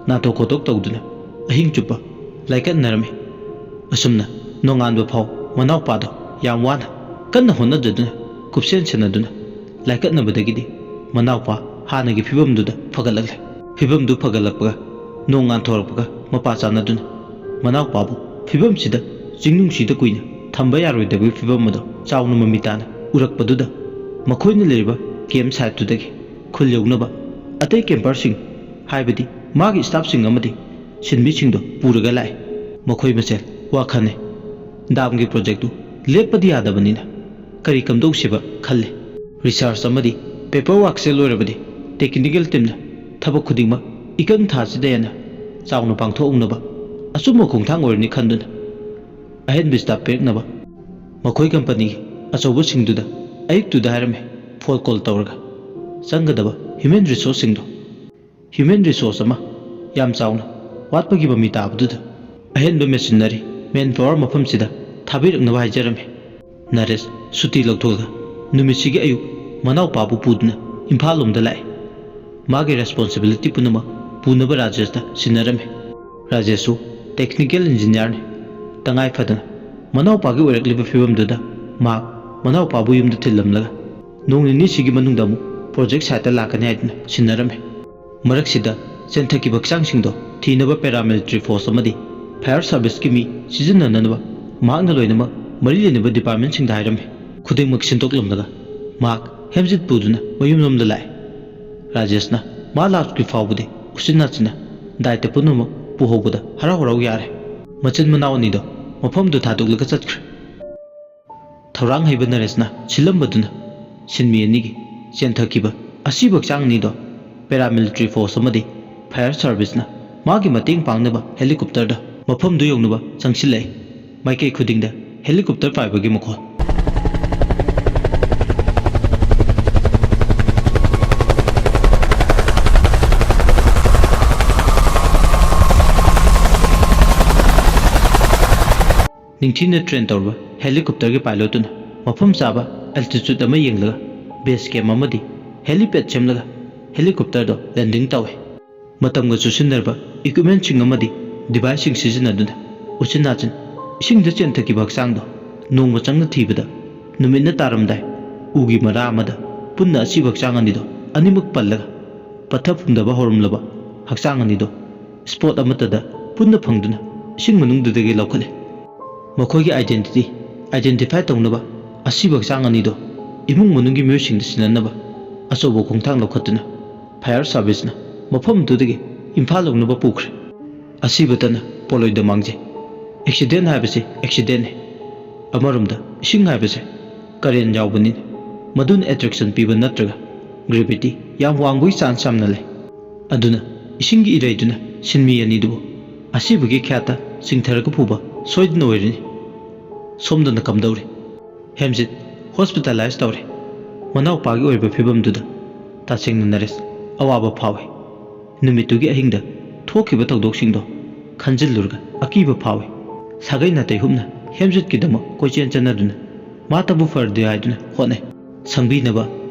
ꯅꯥꯟꯊꯣꯛ ꯈꯣꯠꯇꯣꯛ ꯇꯧꯗꯨꯅ ꯑꯍꯤꯡ ꯆꯨꯞꯄ ꯂꯥꯏꯀꯠꯅꯔꯝꯃꯤ꯫ ꯑꯁꯨꯝꯅ ꯅꯣꯡꯉꯥꯟꯕ ꯐꯥꯎ ꯃꯅꯥꯎꯄꯥꯗꯣ ꯌꯥꯝ ꯋꯥꯅ ꯀꯟꯅ ꯍꯣꯠꯅꯖꯗꯨꯅ ꯀꯨꯞꯁꯦꯟ ꯁꯦꯟꯅꯗꯨꯅ ꯂꯥꯏꯀꯠꯅꯕꯗꯒꯤꯗꯤ ꯃꯅꯥꯎꯄꯥ ꯍꯥꯟꯅꯒꯤ ꯐꯤꯕꯝꯗꯨꯗ ꯐꯒꯠꯂꯛꯂꯦ꯫ ꯐꯤꯕꯝꯗꯨ ꯐꯒꯠꯂꯛꯄꯒ ꯅꯣꯡ ꯉꯥꯟꯊꯣꯔꯛꯄꯒ ꯃꯄꯥ ꯆꯥꯟꯅꯗꯨꯅ ꯃꯅꯥꯎꯄꯥꯕꯨ ꯐꯤꯕꯝꯁꯤꯗ ꯆꯤꯡꯅꯨꯡꯁꯤꯗ ꯀꯨꯏꯅ ꯊꯝꯕ ꯌꯥꯔꯣꯏꯗꯕꯒꯤ ꯐꯤꯕꯝ ꯑꯗꯨ ꯆꯥꯎꯅ ꯃꯃꯤ ꯇꯥꯅ ꯎꯔꯛꯄꯗꯨꯗ ꯃꯈꯣꯏꯅ ꯂꯩꯔꯤꯕ ꯀꯦꯝꯞ ꯁꯥꯏꯠꯇꯨꯗꯒꯤ ꯈꯨꯜ ꯌꯧꯅꯕ ꯑꯇꯩ ꯀꯦꯝꯄꯔꯁꯤꯡ, ꯍꯥꯏꯕꯗꯤ ꯃꯥꯒꯤ ꯁ꯭ꯇꯥꯐꯁꯤꯡ ꯑꯃꯗꯤ ꯁꯤꯟꯃꯤꯁꯤꯡꯗꯣ ꯄꯨꯔꯒ ꯂꯥꯛꯑꯦ꯫ ꯃꯈꯣꯏ ꯃꯁꯦꯜ ꯋꯥ ꯈꯟꯅꯩ꯫ ꯗꯥꯝꯒꯤ ꯄ꯭ꯔꯣꯖꯦꯛꯇꯨ ꯂꯦꯞꯄꯗꯤ ꯌꯥꯗꯕꯅꯤꯅ ꯀꯔꯤ ꯀꯝꯗꯧꯁꯦꯕ ꯈꯜꯂꯦ꯫ ꯔꯤꯁꯔꯆ ꯑꯃꯗꯤ ꯄꯦꯄꯔ ꯋꯥꯔꯛꯁꯦ ꯂꯣꯏꯔꯕꯗꯤ ꯇꯦꯛꯅꯤꯀꯦꯜ ꯇꯤꯝꯅ ꯊꯕꯛ ꯈꯨꯗꯤꯡꯃꯛ ꯏꯀꯪ ꯊꯥꯁꯤꯗ ꯍꯦꯟꯅ ꯆꯥꯎꯅ ꯄꯥꯡꯊꯣꯛꯍꯧꯅꯕ ꯑꯆꯨꯝꯕ ꯈꯣꯡꯊꯥꯡ ꯑꯣꯏꯔꯅꯤ ꯈꯟꯗꯨꯅ ꯑꯍꯦꯟꯕ ꯁ꯭ꯇꯥꯐ ꯄꯤꯔꯛꯅꯕ ꯃꯈꯣꯏ ꯀꯝꯄꯅꯤꯒꯤ ꯑꯆꯧꯕꯁꯤꯡꯗꯨꯗ ꯑꯌꯨꯛꯇꯨꯗ ꯍꯥꯏꯔꯝꯃꯤ꯫ ꯐꯣꯟ ꯀꯣꯜ ꯇꯧꯔꯒ ꯆꯪꯒꯗꯕ ꯍ꯭ꯌꯨꯃꯦꯟ ꯔꯤꯁꯣꯔꯁꯁꯤꯡꯗꯣ ꯍ꯭ꯌꯨꯃꯦꯟ ꯔꯤꯁꯣꯔꯁ ꯑꯃ ꯌꯥꯝ ꯆꯥꯎꯅ ꯋꯥꯠꯄꯒꯤ ꯃꯃꯤ ꯇꯥꯕꯗꯨꯗ ꯑꯍꯦꯟꯕ ꯃꯦꯁꯤꯟꯅꯔꯤ, ꯃꯦꯟ ꯄꯥꯋꯔ ꯃꯐꯝꯁꯤꯗ ꯊꯥꯕꯤꯔꯛꯅꯕ ꯍꯥꯏꯖꯔꯝꯃꯤ꯫ ꯅꯔꯦꯁ ꯁꯨꯇꯤ ꯂꯧꯊꯣꯛꯂꯒ ꯅꯨꯃꯤꯠꯁꯤꯒꯤ ꯑꯌꯨꯛ ꯃꯅꯥꯎꯄꯥꯕꯨ ꯄꯨꯗꯨꯅ ꯏꯝꯐꯥꯜ ꯂꯣꯝꯗ ꯂꯥꯛꯑꯦ꯫ ꯃꯥꯒꯤ ꯔꯦꯁꯄꯣꯟꯁꯤꯕꯤꯂꯤꯇꯤ ꯄꯨꯝꯅꯃꯛ ꯄꯨꯅꯕ ꯔꯥꯖꯦꯁꯇ ꯁꯤꯟꯅꯔꯝꯃꯤ꯫ ꯔꯥꯖꯦꯁꯁꯨ ꯇꯦꯛꯅꯤꯀꯦꯜ ꯏꯟꯖꯤꯅꯤꯌꯥꯔꯅꯤ꯫ ꯇꯉꯥꯏ ꯐꯗꯅ ꯃꯅꯥꯎꯄꯥꯒꯤ ꯑꯣꯏꯔꯛꯂꯤꯕ ꯐꯤꯕꯝꯗꯨꯗ ꯃꯍꯥꯛ ꯃꯅꯥꯎꯄꯥꯕꯨ ꯌꯨꯝꯗ ꯊꯤꯜꯂꯝꯂꯒ ꯅꯣꯡ ꯅꯤꯅꯤꯁꯤꯒꯤ ꯃꯅꯨꯡꯗ ꯑꯃꯨꯛ ꯄ꯭ꯔꯣꯖꯦꯛ ꯁꯥꯏꯠꯇ ꯂꯥꯛꯀꯅꯤ ꯍꯥꯏꯗꯨꯅ ꯁꯤꯟꯅꯔꯝꯃꯤ꯫ ꯃꯔꯛꯁꯤꯗ ꯆꯦꯟꯊꯈꯤꯕ ꯍꯛꯆꯥꯡꯁꯤꯡꯗꯣ ꯊꯤꯅꯕ ꯄꯦꯔꯥꯃꯤꯂꯤꯇꯔꯤ ꯐꯣꯔꯁ ꯑꯃꯗꯤ ꯐꯥꯌꯔ ꯁꯥꯔꯚꯤꯁꯀꯤ ꯃꯤ ꯁꯤꯖꯤꯟꯅꯅꯅꯕ ꯃꯍꯥꯛꯅ ꯂꯣꯏꯅꯃꯛ ꯃꯔꯤ ꯂꯩꯅꯕ ꯗꯤꯄꯥꯔꯠꯃꯦꯟꯁꯤꯡꯗ ꯍꯥꯏꯔꯝꯃꯤ꯫ ꯈꯨꯗꯤꯡꯃꯛ ꯁꯤꯟꯗꯣꯛꯂꯝꯂꯒ ꯃꯍꯥꯛ ꯍꯦꯝꯖꯤꯠ ꯄꯨꯗꯨꯅ ꯃꯌꯨꯝꯂꯣꯝꯗ ꯂꯥꯛꯑꯦ꯫ ꯔꯥꯖꯦꯁꯅ ꯃꯥ ꯂꯥꯛꯇ꯭ꯔꯤ ꯐꯥꯎꯕꯗꯤ ꯎꯆꯤꯟ ꯅꯥꯆꯤꯟꯅ ꯗꯥꯏꯇ ꯄꯨꯝꯅꯃꯛ ꯄꯨꯍꯧꯕꯗ ꯍꯔꯥꯎ ꯍꯔꯥꯎ ꯌꯥꯔꯦ꯫ ꯃꯆꯤꯟ ꯃꯅꯥꯎ ꯑꯅꯤꯗꯣ ꯃꯐꯝꯗꯨ ꯊꯥꯗꯣꯛꯂꯒ ꯆꯠꯈ꯭ꯔꯦ꯫ ꯊꯧꯔꯥꯡ ꯍꯩꯕ ꯅꯔꯦꯁꯅ ꯁꯤꯜꯂꯝꯕꯗꯨꯅ ꯁꯤꯟꯃꯤ ꯑꯅꯤꯒꯤ ꯆꯦꯟꯊꯈꯤꯕ ꯑꯁꯤꯕ ꯍꯛꯆꯥꯡ ꯑꯅꯤꯗꯣ ꯄꯦꯔꯥꯃꯤꯂꯤꯇꯔꯤ ꯐꯣꯔꯁ ꯑꯃꯗꯤ ꯐꯥꯌꯔ ꯁꯥꯔꯚꯤꯁꯅ ꯃꯥꯒꯤ ꯃꯇꯦꯡ ꯄꯥꯡꯅꯕ ꯍꯦꯂꯤꯀꯣꯞꯇꯔꯗ ꯃꯐꯝꯗꯨ ꯌꯧꯅꯕ ꯆꯪꯁꯤꯜꯂꯛꯏ꯫ ꯃꯥꯏꯀꯩ ꯈꯨꯗꯤꯡꯗ ꯍꯦꯂꯤꯀꯣꯞꯇꯔ ꯄꯥꯏꯕꯒꯤ ꯃꯈꯣꯜ꯫ ꯅꯤꯡꯊꯤꯅ ꯇ꯭ꯔꯦꯟ ꯇꯧꯔꯕ ꯍꯦꯂꯤꯀꯣꯞꯇꯔꯒꯤ ꯄꯥꯏꯂꯣꯠꯇꯨꯅ ꯃꯐꯝ ꯆꯥꯕ ꯑꯦꯜꯇꯤꯆꯨꯠ ꯑꯃ ꯌꯦꯡꯂꯒ ꯕꯦꯁ ꯀꯦꯝ ꯑꯃꯗꯤ ꯍꯦꯂꯤꯄꯦꯗ ꯁꯦꯝꯂꯒ ꯍꯦꯂꯤꯀꯣꯞꯇꯔꯗꯣ ꯂꯦꯟꯗꯤꯡ ꯇꯧꯏ꯫ ꯃꯇꯝꯒ ꯆꯨꯁꯤꯟꯅꯔꯕ ꯏꯀ꯭ꯋꯤꯞꯃꯦꯟꯁꯤꯡ ꯑꯃꯗꯤ ꯗꯤꯚꯥꯏꯁꯁꯤꯡ ꯁꯤꯖꯤꯟꯅꯗꯨꯅ ꯎꯆꯤꯟ ꯅꯥꯆꯤꯟ ꯏꯁꯤꯡꯗ ꯆꯦꯟꯊꯈꯤꯕ ꯍꯛꯆꯥꯡꯗꯣ ꯅꯣꯡꯃ ꯆꯪꯅ ꯊꯤꯕꯗ ꯅꯨꯃꯤꯠꯅ ꯇꯥꯔꯝꯗꯥꯏ ꯎꯒꯤ ꯃꯔꯥ ꯑꯃꯗ ꯄꯨꯟꯅ ꯑꯁꯤꯕ ꯍꯛꯆꯥꯡ ꯑꯅꯤꯗꯣ ꯑꯅꯤꯃꯛ ꯄꯜꯂꯒ ꯄꯠꯊ ꯄꯨꯝꯗꯕ ꯍꯧꯔꯝꯂꯕ ꯍꯛꯆꯥꯡ ꯑꯅꯤꯗꯣ ꯁ꯭ꯄꯣꯠ ꯑꯃꯠꯇꯗ ꯄꯨꯟꯅ ꯐꯪꯗꯨꯅ ꯏꯁꯤꯡ ꯃꯅꯨꯡꯗꯨꯗꯒꯤ ꯂꯧꯈꯠꯂꯤ꯫ ꯃꯈꯣꯏꯒꯤ ꯑꯥꯏꯗꯦꯟꯇꯤꯇꯤ ꯑꯥꯏꯗꯦꯟꯇꯤꯐꯥꯏ ꯇꯧꯅꯕ ꯑꯁꯤꯕ ꯍꯛꯆꯥꯡ ꯑꯅꯤꯗꯣ ꯏꯃꯨꯡ ꯃꯅꯨꯡꯒꯤ ꯃꯤꯑꯣꯏꯁꯤꯡꯗ ꯁꯤꯟꯅꯅꯕ ꯑꯆꯧꯕ ꯈꯣꯡꯊꯥꯡ ꯂꯧꯈꯠꯇꯨꯅ ꯐꯥꯌꯔ ꯁꯥꯔꯚꯤꯁꯅ ꯃꯐꯝꯗꯨꯗꯒꯤ ꯏꯝꯐꯥꯜ ꯌꯧꯅꯕ ꯄꯨꯈ꯭ꯔꯦ꯫ ꯑꯁꯤꯕꯇꯅ ꯄꯣꯠꯂꯣꯏꯗ ꯃꯥꯡꯖꯩ꯫ ꯑꯦꯛꯁꯤꯗꯦꯟ ꯍꯥꯏꯕꯁꯤ ꯑꯦꯛꯁꯤꯗꯦꯟꯅꯤ꯫ ꯑꯃꯔꯣꯝꯗ ꯏꯁꯤꯡ ꯍꯥꯏꯕꯁꯦ ꯀꯔꯦꯟ ꯌꯥꯎꯕꯅꯤꯅ ꯃꯗꯨꯅ ꯑꯦꯇ꯭ꯔꯦꯛꯁꯟ ꯄꯤꯕ ꯅꯠꯇ꯭ꯔꯒ ꯒ꯭ꯔꯦꯚꯤꯇꯤ ꯌꯥꯝ ꯋꯥꯡꯕꯒꯤ ꯆꯥꯟꯁ ꯌꯥꯝꯅ ꯂꯩ꯫ ꯑꯗꯨꯅ ꯏꯁꯤꯡꯒꯤ ꯏꯔꯩꯗꯨꯅ ꯁꯤꯟꯃꯤ ꯑꯅꯤꯗꯨꯕꯨ ꯑꯁꯤꯕꯒꯤ ꯈ꯭ꯌꯥꯠꯇ ꯆꯤꯡꯊꯔꯒ ꯄꯨꯕ ꯁꯣꯏꯗꯅ ꯑꯣꯏꯔꯅꯤ꯫ ꯁꯣꯝꯗꯅ ꯀꯝꯗꯧꯔꯤ? ꯍꯦꯝꯖꯤꯠ ꯍꯣꯁꯄꯤꯇꯥꯂꯥꯏꯁ ꯇꯧꯔꯦ꯫ ꯃꯅꯥꯎꯄꯥꯒꯤ ꯑꯣꯏꯕ ꯐꯤꯕꯝꯗꯨꯗ ꯇꯁꯦꯡꯅ ꯅꯔꯦꯁ ꯑꯋꯥꯕ ꯐꯥꯎꯏ꯫ ꯅꯨꯃꯤꯠꯇꯨꯒꯤ ꯑꯍꯤꯡꯗ ꯊꯣꯛꯈꯤꯕ ꯊꯧꯗꯣꯛꯁꯤꯡꯗꯣ ꯈꯟꯖꯤꯜꯂꯨꯔꯒ ꯑꯀꯤꯕ ꯐꯥꯎꯏ꯫ ꯁꯥꯒꯩ ꯅꯥꯇꯩ ꯍꯨꯞꯅ ꯍꯦꯝꯖꯤꯠꯀꯤꯗꯃꯛ ꯀꯣꯏꯆꯦꯟ ꯆꯠꯅꯗꯨꯅ ꯃꯥꯇꯕꯨ ꯐꯔꯗꯤ ꯍꯥꯏꯗꯨꯅ ꯍꯣꯠꯅꯩ꯫ ꯁꯪꯕꯤꯅꯕ,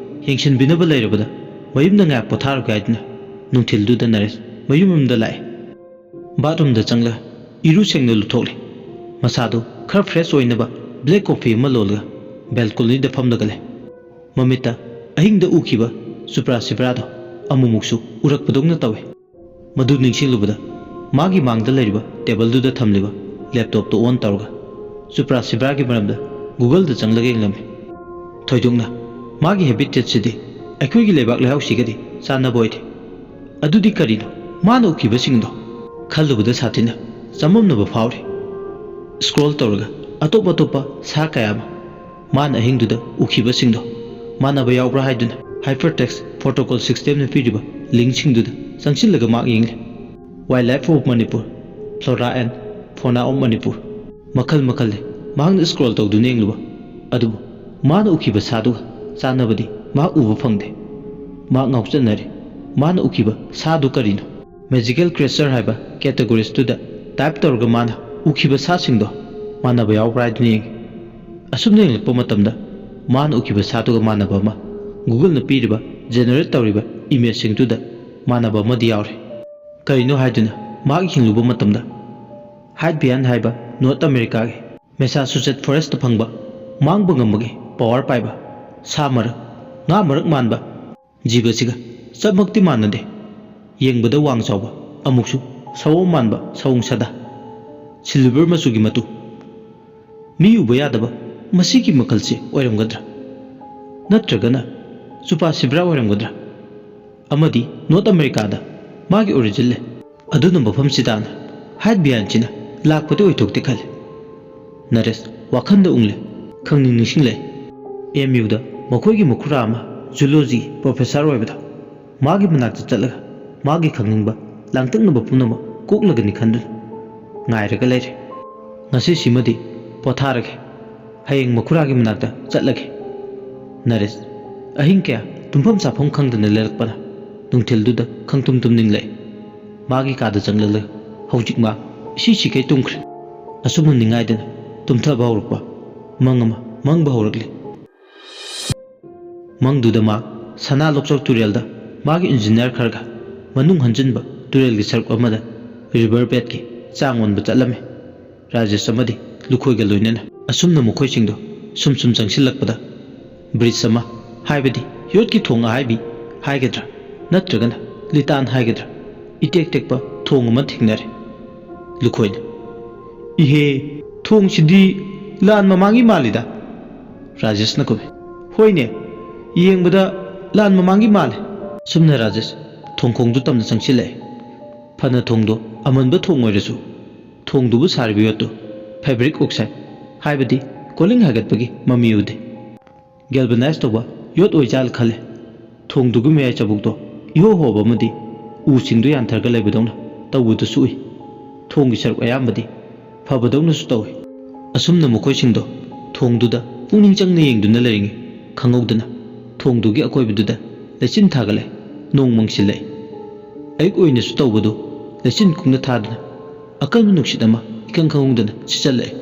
ꯌꯦꯡꯁꯤꯟꯕꯤꯅꯕ ꯂꯩꯔꯕꯗ ꯃꯌꯨꯝꯗ ꯉꯥꯏꯍꯥꯛ ꯄꯣꯊꯥꯔꯨꯒꯦ ꯍꯥꯏꯗꯨꯅ ꯅꯨꯡꯊꯤꯜꯗꯨꯗ ꯅꯔꯦꯁ ꯃꯌꯨꯝ ꯌꯨꯝꯗ ꯂꯥꯛꯑꯦ꯫ ꯕꯥꯠꯔꯨꯝꯗ ꯆꯪꯂꯒ ꯏꯔꯨ ꯁꯦꯡꯅ ꯂꯨꯊꯣꯛꯂꯦ꯫ ꯃꯁꯥꯗꯨ ꯈꯔ ꯐ꯭ꯔꯦꯁ ꯑꯣꯏꯅꯕ ꯕ꯭ꯂꯦꯛ ꯀꯣꯐꯤ ꯑꯃ ꯂꯣꯜꯂꯒ ꯕꯦꯜꯀꯣꯅꯤꯗ ꯐꯝꯂꯒ ꯂꯩ꯫ ꯃꯃꯤꯠꯇ ꯑꯍꯤꯡꯗ ꯎꯈꯤꯕ ꯆꯨꯄ꯭ꯔꯥ ꯁꯤꯕ꯭ꯔꯥꯗꯣ ꯑꯃꯨꯛꯃꯨꯛꯁꯨ ꯎꯔꯛꯄꯗꯧꯅ ꯇꯧꯏ꯫ ꯃꯗꯨ ꯅꯤꯡꯁꯤꯡꯂꯨꯕꯗ ꯃꯥꯒꯤ ꯃꯥꯡꯗ ꯂꯩꯔꯤꯕ ꯇꯦꯕꯜꯗꯨꯗ ꯊꯝꯂꯤꯕ ꯂꯦꯞꯇꯣꯞꯇꯨ ꯑꯣꯟ ꯇꯧꯔꯒ ꯆꯨꯄ꯭ꯔꯥ ꯁꯤꯕ꯭ꯔꯥꯒꯤ ꯃꯔꯝꯗ ꯒꯨꯒꯜꯗ ꯆꯪꯂꯒ ꯌꯦꯡꯂꯝꯃꯤ꯫ ꯊꯣꯏꯗꯣꯛꯅ ꯃꯥꯒꯤ ꯍꯦꯕꯤꯇꯦꯠꯁꯤꯗꯤ ꯑꯩꯈꯣꯏꯒꯤ ꯂꯩꯕꯥꯛ ꯂꯩꯍꯥꯎꯁꯤꯒꯗꯤ ꯆꯥꯟꯅꯕ ꯑꯣꯏꯗꯦ꯫ ꯑꯗꯨꯗꯤ ꯀꯔꯤꯅꯣ ꯃꯥꯅ ꯎꯈꯤꯕꯁꯤꯡꯗꯣ? ꯈꯜꯂꯨꯕꯗ ꯁꯥꯊꯤꯅ ꯆꯃꯝꯅꯕ ꯐꯥꯎꯔꯤ꯫ ꯁ꯭ꯀ꯭ꯔꯣꯜ ꯇꯧꯔꯒ ꯑꯇꯣꯞ ꯑꯇꯣꯞꯄ ꯁꯥ ꯀꯌꯥ ꯑꯃ ꯃꯥꯅ ꯑꯍꯤꯡꯗꯨꯗ ꯎꯈꯤꯕꯁꯤꯡꯗꯣ ꯃꯥꯟꯅꯕ ꯌꯥꯎꯕ꯭ꯔꯥ ꯍꯥꯏꯗꯨꯅ ꯍꯥꯏꯄꯔꯇꯦꯛꯁ ꯄ꯭ꯔꯣꯇꯣꯀꯣꯜ ꯁꯤꯁꯇꯦꯝꯅ ꯄꯤꯔꯤꯕ ꯂꯤꯡꯁꯤꯡꯗꯨꯗ ꯆꯪꯁꯤꯜꯂꯒ ꯃꯍꯥꯛ ꯌꯦꯡꯂꯤ꯫ Wildlife of Manipur, Flora and Fauna of Manipur꯫ ꯃꯈꯜ ꯃꯈꯜꯅꯤ ꯃꯍꯥꯛꯅ ꯁ꯭ꯀ꯭ꯔꯣꯜ ꯇꯧꯗꯨꯅ ꯌꯦꯡꯂꯨꯕ꯫ ꯑꯗꯨꯕꯨ ꯃꯥꯅ ꯎꯈꯤꯕ ꯁꯥꯗꯨꯒ ꯆꯥꯟꯅꯕꯗꯤ ꯃꯍꯥꯛ ꯎꯕ ꯐꯪꯗꯦ꯫ ꯃꯍꯥꯛ ꯉꯥꯎꯆꯠꯅꯔꯦ꯫ ꯃꯥꯅ ꯎꯈꯤꯕ ꯁꯥꯗꯨ ꯀꯔꯤꯅꯣ? ꯃꯦꯖꯤꯀꯦꯜ ꯀ꯭ꯔꯤꯌꯦꯆꯔ ꯍꯥꯏꯕ ꯀꯦꯇꯦꯒꯣꯔꯤꯁꯇꯨꯗ ꯇꯥꯏꯞ ꯇꯧꯔꯒ ꯃꯥꯅ ꯎꯈꯤꯕ ꯁꯥꯁꯤꯡꯗꯣ ꯃꯥꯟꯅꯕ ꯌꯥꯎꯕ꯭ꯔꯥ ꯍꯥꯏꯗꯨꯅ ꯌꯦꯡꯉꯤ꯫ ꯑꯁꯨꯝꯅ ꯌꯦꯡꯂꯛꯄ ꯃꯇꯝꯗ ꯃꯥꯅ ꯎꯈꯤꯕ ꯁꯥꯗꯨꯒ ꯃꯥꯟꯅꯕ ꯑꯃ, Google-ꯅ ꯄꯤꯔꯤꯕ generate ꯇꯧꯔꯤꯕ image-ꯁꯤꯡꯗꯨꯗ ꯃꯥꯟꯅꯕ ꯑꯃꯗꯤ ꯌꯥꯎꯔꯦ꯫ ꯀꯔꯤꯅꯣ ꯍꯥꯏꯗꯨꯅ ꯃꯍꯥꯛ ꯌꯦꯡꯂꯨꯕ ꯃꯇꯝꯗ, Hyde Beyond ꯍꯥꯏꯕ North America-ꯒꯤ Massachusetts Forest-ꯇ ꯐꯪꯕ ꯃꯥꯡꯕ ꯉꯝꯕꯒꯤ power ꯄꯥꯏꯕ ꯁꯥ ꯃꯔꯛ, ꯉꯥ ꯃꯔꯛ ꯃꯥꯟꯕ ꯖꯤꯕꯁꯤꯒ ꯆꯞꯃꯛꯇꯤ ꯃꯥꯟꯅꯗꯦ꯫ ꯌꯦꯡꯕꯗ ꯋꯥꯡ ꯆꯥꯎꯕ, ꯑꯃꯨꯛꯁꯨ ꯁꯑꯣꯝ ꯃꯥꯟꯕ ꯁꯑꯣꯡ ꯁꯥꯗꯥ, silver ꯃꯆꯨꯒꯤ ꯃꯇꯨ꯫ ꯃꯤ ꯎꯕ ꯌꯥꯗꯕ ꯃꯁꯤꯒꯤ ꯃꯈꯜꯁꯦ ꯑꯣꯏꯔꯝꯒꯗ꯭ꯔꯥ? ꯅꯠꯇ꯭ꯔꯒꯅ ꯆꯨꯄꯥ ꯁꯤꯕ꯭ꯔꯥ ꯑꯣꯏꯔꯝꯒꯗ꯭ꯔꯥ? ꯑꯃꯗꯤ North America-ꯗ ꯃꯥꯒꯤ origin ꯂꯩ꯫ ꯑꯗꯨꯅ ꯃꯐꯝꯁꯤꯗꯅ Hyde Beyond-ꯁꯤꯅ ꯂꯥꯛꯄꯗꯤ ꯑꯣꯏꯊꯣꯛꯇꯦ ꯈꯜꯂꯤ꯫ ꯅꯔꯦꯁ ꯋꯥꯈꯜꯗ ꯎꯡꯂꯦ, ꯈꯪꯅꯤꯡ ꯅꯤꯡꯁꯤꯡꯂꯦ꯫ M U-ꯗ ꯃꯈꯣꯏꯒꯤ ꯃꯈꯨꯔꯥ ꯑꯃ zoology professor ꯑꯣꯏꯕꯗ ꯃꯥꯒꯤ ꯃꯅꯥꯛꯇ ꯆꯠꯂꯒ ꯃꯥꯒꯤ ꯈꯪꯅꯤꯡꯕ ꯂꯥꯡꯇꯛꯅꯕ ꯄꯨꯝꯅꯃꯛ ꯀꯣꯛꯂꯒꯅꯤ ꯈꯟꯗꯨꯅ ꯉꯥꯏꯔꯒ ꯂꯩꯔꯦ꯫ ꯉꯁꯤꯁꯤꯃꯗꯤ ꯄꯣꯊꯥꯔꯒꯦ, ꯍꯌꯦꯡ ꯃꯈꯨꯔꯥꯒꯤ ꯃꯅꯥꯛꯇ ꯆꯠꯂꯒꯦ꯫ ꯅꯔꯦꯁ ꯑꯍꯤꯡ ꯀꯌꯥ ꯇꯨꯝꯐꯝ ꯆꯥꯐꯝ ꯈꯪꯗꯅ ꯂꯩꯔꯛꯄꯅ ꯅꯨꯡꯊꯤꯜꯗꯨꯗ ꯈꯪꯇꯨꯝ ꯇꯨꯝꯅꯤꯡꯂꯛꯏ꯫ ꯃꯥꯒꯤ ꯀꯥꯗ ꯆꯪꯂꯛꯂꯒ ꯍꯧꯖꯤꯛ ꯃꯥ ꯏꯁꯤ ꯁꯤꯈꯩ ꯇꯨꯝꯈ꯭ꯔꯦ꯫ ꯑꯁꯨꯝꯅ ꯅꯤꯡꯉꯥꯏꯗꯅ ꯇꯨꯝꯊꯕ ꯍꯧꯔꯛꯄ ꯃꯪ ꯑꯃ ꯃꯪꯕ ꯍꯧꯔꯛꯂꯤ꯫ ꯃꯪꯗꯨꯗ ꯃꯥ ꯁꯅꯥ ꯂꯣꯛꯆꯥꯎ ꯇꯨꯔꯦꯜꯗ ꯃꯥꯒꯤ engineer ꯈꯔꯒ ꯃꯅꯨꯡ ꯍꯟꯖꯤꯟꯕ ꯇꯨꯔꯦꯜꯒꯤ ꯁꯔꯨꯛ ꯑꯃꯗ river bed-ꯀꯤ ꯆꯥꯡ ꯑꯣꯟꯕ ꯆꯠꯂꯝꯃꯤ꯫ ꯔꯥꯖꯦꯁ ꯑꯃꯗꯤ ꯂꯨꯈꯣꯏꯒ ꯂꯣꯏꯅꯅ꯫ ꯑꯁꯨꯝꯅ ꯃꯈꯣꯏꯁꯤꯡꯗꯣ ꯁꯨꯝ ꯁꯨꯝ ꯆꯪꯁꯤꯜꯂꯛꯄꯗ bridge ꯑꯃ, ꯍꯥꯏꯕꯗꯤ ꯌꯣꯠꯀꯤ ꯊꯣꯡ ꯑꯍꯥꯏꯕꯤ ꯍꯥꯏꯒꯗ꯭ꯔꯥ, ꯅꯠꯇ꯭ꯔꯒꯅ ꯂꯤꯇꯥꯟ ꯍꯥꯏꯒꯗ꯭ꯔꯥ, ꯏꯇꯦꯛ ꯇꯦꯛꯄ ꯊꯣꯡ ꯑꯃ ꯊꯦꯡꯅꯔꯦ꯫ ꯂꯨꯈꯣꯏꯅ, "ꯏꯍꯦ, ꯊꯣꯡꯁꯤꯗꯤ ꯂꯥꯟ ꯃꯃꯥꯡꯒꯤ ꯃꯥꯜꯂꯤꯗ"꯫ ꯔꯥꯖꯦꯁꯅ ꯈꯨꯝꯃꯤ, "ꯍꯣꯏꯅꯦ, ꯌꯦꯡꯕꯗ ꯂꯥꯟ ꯃꯃꯥꯡꯒꯤ ꯃꯥꯜꯂꯦ"꯫ ꯁꯨꯝꯅ ꯔꯥꯖꯦꯁ ꯊꯣꯡꯈꯣꯡꯗꯨ ꯇꯝꯅ ꯆꯪꯁꯤꯜꯂꯛꯑꯦ꯫ ꯐꯅ ꯊꯣꯡꯗꯣ ꯑꯃꯟꯕ ꯊꯣꯡ ꯑꯣꯏꯔꯁꯨ, ꯊꯣꯡꯗꯨꯕꯨ ꯁꯥꯔꯤꯕ ꯌꯣꯠꯇꯨ fabric oxide, ꯍꯥꯏꯕꯗꯤ ꯀꯣꯂꯤꯡ ꯍꯥꯏꯒꯠꯄꯒꯤ ꯃꯃꯤ ꯎꯗꯦ꯫ Galvanize ꯇꯧꯕ ꯌꯣꯠ ꯑꯣꯏꯖꯥꯠꯂ ꯈꯜꯂꯦ꯫ ꯊꯣꯡꯗꯨꯒꯤ ꯃꯌꯥꯏ ꯆꯕꯨꯛꯇꯣ ꯏꯍꯣ ꯍꯣꯕ ꯑꯃꯗꯤ ꯎꯁꯤꯡꯗꯨ ꯌꯥꯟꯊꯔꯒ ꯂꯩꯕꯗꯧꯅ ꯇꯧꯕꯗꯨꯁꯨ ꯎꯏ꯫ ꯊꯣꯡꯒꯤ ꯁꯔꯨꯛ ꯑꯌꯥꯝꯕꯗꯤ ꯐꯕꯗꯧꯅꯁꯨ ꯇꯧꯏ꯫ ꯑꯁꯨꯝꯅ ꯃꯈꯣꯏꯁꯤꯡꯗꯣ ꯊꯣꯡꯗꯨꯗ ꯄꯨꯛꯅꯤꯡ ꯆꯪꯅ ꯌꯦꯡꯗꯨꯅ ꯂꯩꯔꯤꯉꯩ ꯈꯪꯍꯧꯗꯅ ꯊꯣꯡꯗꯨꯒꯤ ꯑꯀꯣꯏꯕꯗꯨꯗ ꯂꯩꯆꯤꯟ ꯊꯥꯒꯠꯂꯦ, ꯅꯣꯡ ꯃꯪꯁꯤꯜꯂꯛꯏ꯫ ꯑꯌꯨꯛ ꯑꯣꯏꯅꯁꯨ ꯇꯧꯕꯗꯨ ꯂꯩꯆꯤꯟ ꯀꯨꯡꯅ ꯊꯥꯗꯨꯅ ꯑꯀꯟꯕ ꯅꯨꯡꯁꯤꯠ ꯑꯃ ꯏꯈꯪ ꯈꯪꯍꯧꯗꯅ ꯁꯤꯠꯆꯜꯂꯛꯏ꯫